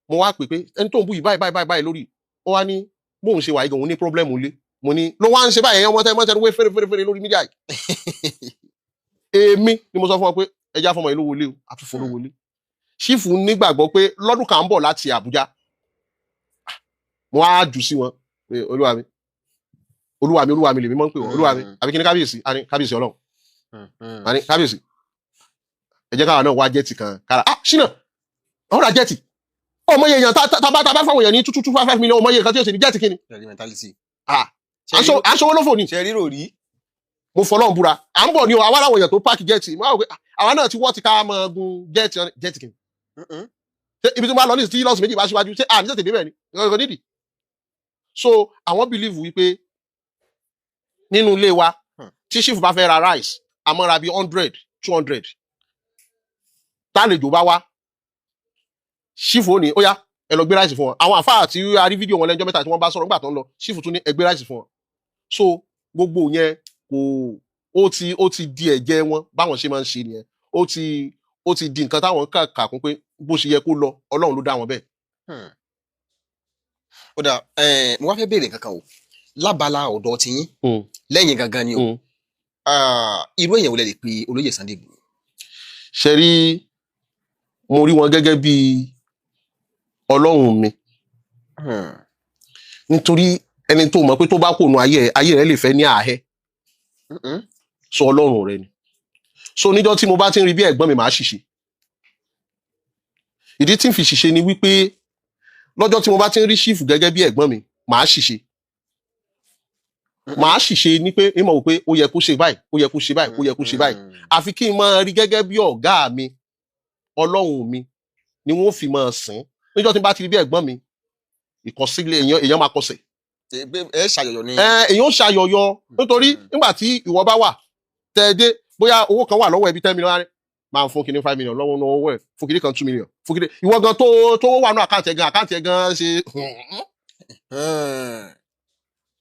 S3: Mo wá pè pé ẹni tó ń bú yìí báyìí báyìí báyìí báyìí lórí, ó wá ní bóun ṣe wà yìí gan, òun ní problem lé. Mo ní ló wá ń ṣe báyìí, ẹ̀yàn ọmọ tẹ́ mọ́tẹ́ wé fèrè fèrè fèrè lórí media yìí. Èmi ni mo sọ fún ọ pé Ẹja fọmọ ìlú wọlé o, àtúnfún ló wọlé. Chief nígbàgbọ́ pé lọ́dún kan ń bọ̀ láti Àbújá. Mo á jù sí wọn pé olúwa mi, olúwa mi, olúwa mi lèmi mọ́ ń pè wọ́n, olúwa mi, àbí kí ni kábíyèsí? Àní kábíyèsí Ọlọ́run, àní kábíyèsí, ẹ jẹ́ káwa náà wá jet kan kára. Ah, ṣínà ọ̀rọ̀ ra jet. Ọmọ yẹn èèyàn tá bá fáwọn èèyàn ní 2 2 2 5 5 million, ọmọ yẹn kan tí yóò ṣe ní jet kí ni?
S4: Ṣe rí mentality.
S3: Ah, aṣọ owó lófò ni.
S4: Ṣe rírò rí.
S3: Mo fọlọ́run búra, à ń bọ̀ ni o. Àwa làwọn èèyàn tó park jet, mo wá wò pé àwa náà ti wọ́ ti ká máa gun jet. Jet kí ni? Ṣé ibi tí mo bá lọ ní tí lọ́sùn méjì bá síwájú, ṣé à ní tètè débẹ̀ ni? Kò nídìí. So àwọn believe wípé nínú ilé wa, tí chief bá fẹ́ ra rice, a máa ra bí 100, 200. Tálejò bá wá, chief ó ní ó yá, ẹ lọ gbé rice fún wọn. Àwọn àfáà tí a rí fídíò wọn lẹ́jọ́ mẹ́ta tí wọ́n bá sọ̀rọ̀ nígbà tó ń lọ, chief tún ní ẹ gbé rice fún wọn. So gbogbo yẹn kò ó ti di ẹ̀jẹ̀ wọn. Báwọn ṣe máa ń ṣe nìyẹn. Ó ti di nǹkan táwọn kà kà kún pé bó ṣe yẹ kó lọ. Ọlọ́run ló dá wọn bẹ́ẹ̀.
S4: Ó dà, mo wá fẹ́ béèrè nǹkan kan o lábala ọ̀dọ̀ tiyín lẹ́yìn gangan ni o. Ah, irú èèyàn wo lẹ lè pe olóyè Sunday Igboho?
S3: Ṣe rí, mo rí wọn gẹ́gẹ́ bí ọlọ́run mi, nítorí ẹni tó mọ̀ pé tó bá kò nu ayé ẹ̀, ayé rẹ̀ lè fẹ́ ní ààhẹ́. So ọlọ́run rẹ ni. So níjọ́ tí mo bá ti ń rí bí ẹ̀gbọ́n mi, màá ṣìṣe. Ìdí tí n fi ṣìṣe ni wípé lọ́jọ́ tí mo bá ti ń rí chief gẹ́gẹ́ bí ẹ̀gbọ́n mi, màá ṣìṣe. Màá ṣìṣe ní pé ìmọ̀ wò pé ó yẹ kó ṣe báyìí, ó yẹ kó ṣe báyìí, ó yẹ kó ṣe báyìí. Àfi kí n máa rí gẹ́gẹ́ bí ọ̀gá mi, ọlọ́run mi ni wọ́n fi máa sìn. Níjọ́ tí n bá ti rí bí ẹ̀gbọ́n mi, ìkọsílẹ̀ èèyàn máa kọsẹ̀.
S4: Ẹ ṣàyọyọ ni.
S3: Ẹ èèyàn ó ṣàyọyọ, nítorí nígbà tí ìwọ bá wà tẹ ẹ dé, bóyá owó kan wà lọ́wọ́ ẹbí 10 million, máa fún kinní 5 million lọ́wọ́ náà, owó ẹ̀ fún kinní kan 2 million, fún kinní ìwọ gan tó wà ní account ẹ̀ gan, account ẹ̀ gan ṣe.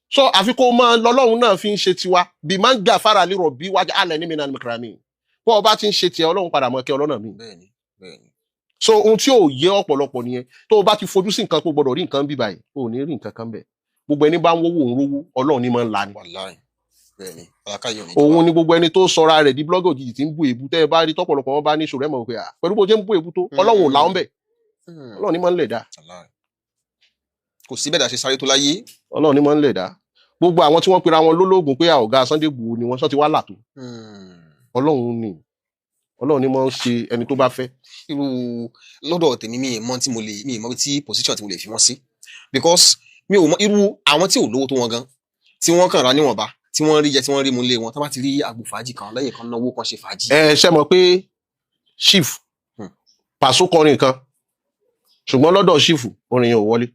S3: So àfi kó máa lọ́lọ́run náà fi ń ṣe tiwa bí máa ń gà fara lérò bí wájú alẹ́ ní mi náà ní bó o bá ti ń ṣe tiẹ̀, Ọlọ́run padà mọ́ kẹ́ ọlọ́nà mi.
S4: bẹ́ẹ̀ni bẹ́ẹ̀ni.
S3: So ohun tí ò yé ọ̀pọ̀lọpọ̀ nìyẹn. Tó o bá ti fojú sí nǹkan, kó gbọdọ̀ rí nǹkan bí báyìí, o ò ní rí nǹkan kan bẹ́ẹ̀. Gbogbo ẹni bá ń wówó òun rówó, Ọlọ́run ní máa ń la ni.
S4: Wàláì, bẹ́ẹ̀ni, alákàyè òní.
S3: Òun ni gbogbo ẹni tó sọra rẹ̀ di blogger òjijì tí ń bú èébú, tẹ́ ẹ bá rí tọ́pọ̀lọpọ̀ wọn bá ní ìṣòro, ẹ̀ mọ̀ pé à pẹ̀lú bó ṣe ń bú èébú tó, Ọlọ́run ò láwọn bẹ̀. Ọlọ́run ní máa ń lè dá.
S4: Wàláì. Kò sí bẹ́ẹ̀ dà ṣe sáré tó láyé.
S3: Ọlọ́run ní máa ń lè dá. Gbogbo àwọn tí wọ́n pera wọn lólógùn pé ọ̀gá Sunday Igboho ni wọ́n sọ ti wá là tó. Ọlọ́run ni, Ọlọ́run ní máa ń ṣe ẹni tó bá fẹ́.
S4: Irú lọ́dọ̀ tèmi, mi ì mọ tí mo lè, mi ì mọ tí position tí mo lè fi wọ́n sí, because mi ò mọ irú àwọn tí ò lówó tó wọn gan, tí wọ́n kàn ra níwọ̀nba, tí wọ́n rí jẹ, tí wọ́n rí mu lé wọn, tó bá ti rí àgbo fàájì kan lẹ́yìn kan, náwó kan, ṣe fàájì.
S3: Ẹ ṣe mọ̀ pé chief Pàṣọ kọrin kan, ṣùgbọ́n lọ́dọ̀ chief orin yẹn ò wọlé.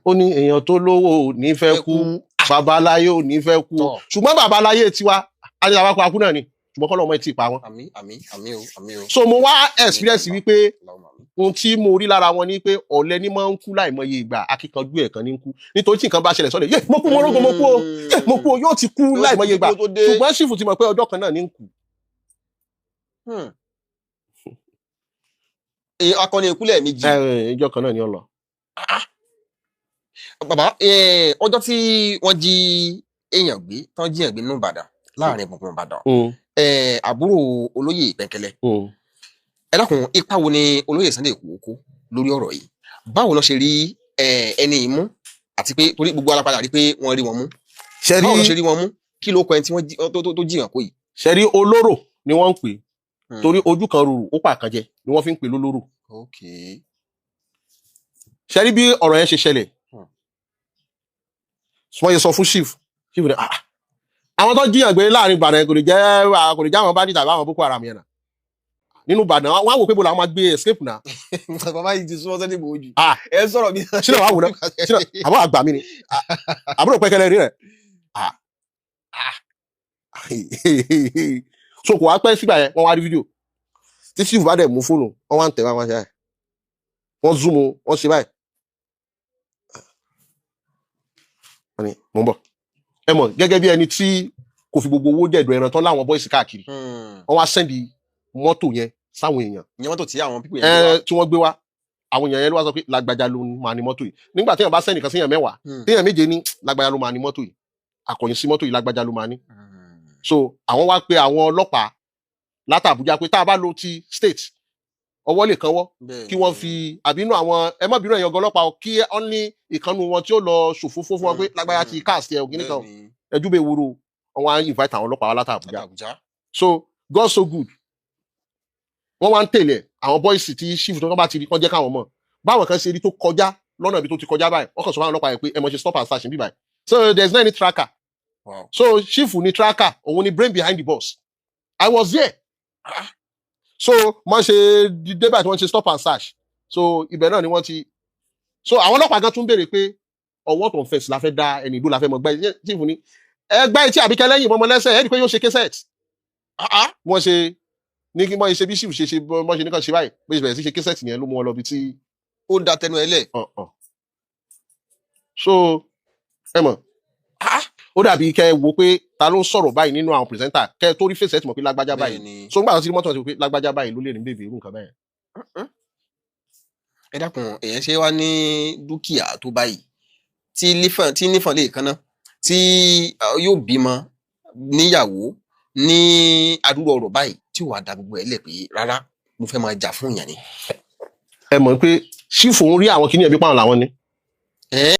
S3: Ó ní èèyàn tó lówó ò ní fẹ́ kú, babaláyé ò ní fẹ́ kú.
S4: Tọ́.
S3: Ṣùgbọ́n babaláyé tiwa á ní àwọn akú náà ni, ṣùgbọ́n kọ́ lọ́mọ ẹ̀ tí ì pa wọ́n.
S4: Àmín, àmín, àmín o, àmín o.
S3: So mo wá experience wípé
S4: Allahumma àmín.
S3: ohun tí mo rí lára wọn ni pé ọ̀lẹ ní máa ń kú láìmọye ìgbà, akíkanjú ẹ̀ kan ní ń kú, nítorí tí nǹkan bá ṣẹlẹ̀ sọ́lẹ̀, yé mo kú, mo rógo, mo kú o, yé mo kú o, yóò ti kú láìmọye ìgbà.
S4: Kó tó dé.
S3: Ṣùgbọ́n chief ti mọ̀ pé ọjọ́ kan náà ní ń kú.
S4: Akọni ìkúlẹ̀ méjì.
S3: Ẹ, ọjọ́ kan náà ni ó lọ.
S4: Bàbá, ọjọ́ tí wọ́n jí èèyàn gbé, tán jí èèyàn gbé nínú Ìbàdàn, láàrin gbùngbùn Ìbàdàn, àbúrò olóyè Pẹ̀nkẹ́lẹ́, ẹ dákun, ipa wo ni olóyè Sunday Igboho kó lórí ọ̀rọ̀ yìí? Báwo ló ṣe rí ẹni yìí mú? Àti pé torí gbogbo alápadà rí pé wọ́n rí wọn mú,
S3: ṣe
S4: báwo ló ṣe
S3: rí
S4: rí wọn mú? Kí ló kọ ẹni tí wọ́n tó jí yàn kó yìí?
S3: Ṣe rí, olóró ni wọ́n ń pè é, torí ojú kan rorò ó pa àkànjẹ ni wọ́n fi ń pè lólóró. Ṣe rí bí ọ̀rọ̀ yẹn ṣe ṣẹlẹ̀, wọ́n yẹ sọ fún chief, chief ni, "Ah, àwọn tó jíyàn gbé láàrin Ìbàdàn kò lè jẹ́, kò lè jẹ́ àwọn bandit tàbí àwọn Boko Haram yẹn náà nínú Ìbàdàn." Wọ́n á wò pé bó làwọn máa gbé escape náà.
S4: Bàbá yìí ti súnmọ́ Sunday Igboho jù.
S3: Ah.
S4: Ẹ sọ̀rọ̀ bí.
S3: Sínú àwọn àwòrán sínú àbọ̀ àgbà mi ni àbúrò pẹ́kẹ́lẹ́ rí rẹ̀. Ah. Ah. So kò wá pẹ́ sígbà yẹn, wọ́n wá rí fídíò tí chief bá dẹ̀ mú fóònù, wọ́n wá ń tẹ̀ báyìí, wọ́n ṣe báyìí, wọ́n zoom, wọ́n ṣe báyìí, wọ́n ní mò ń bọ̀. Ẹ mọ̀ gẹ́gẹ́ bí ẹni tí kò fi gbogbo owó jẹ̀dọ̀ ẹran tán láwọn boys káàkiri, wọ́n wá send mọ́tò yẹn sáwọn èèyàn.
S4: Ìyẹn mọ́tò tí àwọn people yẹn gbé wá.
S3: Ẹ tí wọ́n gbé wá, àwọn èèyàn yẹn ló wá sọ pé lágbájá ló máa ní mọ́tò yìí. Nígbà téèyàn bá send nǹkan séèyàn 10, téèyàn 7 ní lágbájá ló máa ní mọ́tò yìí, àkọ̀yìn sí mọ́tò yìí, lágbájá ló máa ní. So àwọn wá pe àwọn ọlọ́pàá. Láti Àbújá pé tá a bá lo ti state, ọwọ́ lè kanwọ́ kí wọ́n fi àbínú àwọn, ẹ má bínú, ẹ̀yàn ọlọ́pàá o, kí wọ́n ní ìkànnù wọn tí ó lọ ṣòfófó fún wọn pé lágbájá ti cast ẹ ògínní kan ẹjú bẹ́ẹ̀ wúro. Wọn á invite àwọn ọlọ́pàá wá láti Àbújá.
S4: Àbújá.
S3: So God so good, wọ́n wá ń tẹ̀lé àwọn boys tí chief tó bá ti rí kán jẹ́ káwọn mọ̀ báwọn kan ṣe rí tó kọjá lọ́nà ibi tó ti kọjá báyìí. Wọ́n kàn sọ fún àwọn ọlọ́pàá yẹn pé ẹ mọ̀ ṣe stop and search níbí báyìí. So there is no any tracker. So chief ni tracker, òun ni brain behind the boss. I was there. So wọ́n ṣe dé báyìí tí wọ́n ṣe stop and search, so ibẹ̀ náà ni wọ́n ti, so àwọn ọlọ́pàá gan tún béèrè pé ọwọ́ tó ń fẹ̀sì la fẹ́ dá ẹni ìlú la fẹ́ mọ̀ gbẹ́. Chief ni ẹgbẹ́ etí àbíkẹ́ lẹ́yìn mọ́mọ́ lẹ́sẹ̀ ẹ̀ rí i pé yóò ṣe késẹ̀t. Wọ́n ṣe ní kí wọ́n ṣe bí chief ṣe ṣe, wọ́n ṣe ní kàn ṣe báyìí, bó ṣe bẹ̀rẹ̀ sí ṣe késẹ̀t yẹn ló mú wọn lọ bí tí
S4: Ó da tẹnu ẹ lẹ̀.
S3: Ọ̀ọ̀. So ẹ mọ̀, ó dàbí kẹ́ ẹ wo pé ta ló ń sọ̀rọ̀ báyìí nínú àwọn presenter, kẹ́ ẹ tó rí fèsì, ẹ ti mọ̀ pé lágbájá báyìí. So nígbà tó ti rí mọ́tò, ti mọ̀ pé lágbájá báyìí ló lè ní bèbè irú nǹkan bẹ́ẹ̀.
S4: Ẹ dákun, èèyàn ṣe wá ní dúkìá tó báyìí tí lífàn tí nífàn lè kanná tí yóò bímọ níyàwó ní àdúrà ọ̀rọ̀ báyìí tí wàá da gbogbo ẹ̀ lẹ̀ pé rárá, mo fẹ́ máa jà fún ìyàn ni.
S3: Ẹ mọ̀ pé chief ń rí àwọn kìnìyàn bí pàwọn làwọn ni.
S4: Ẹ́.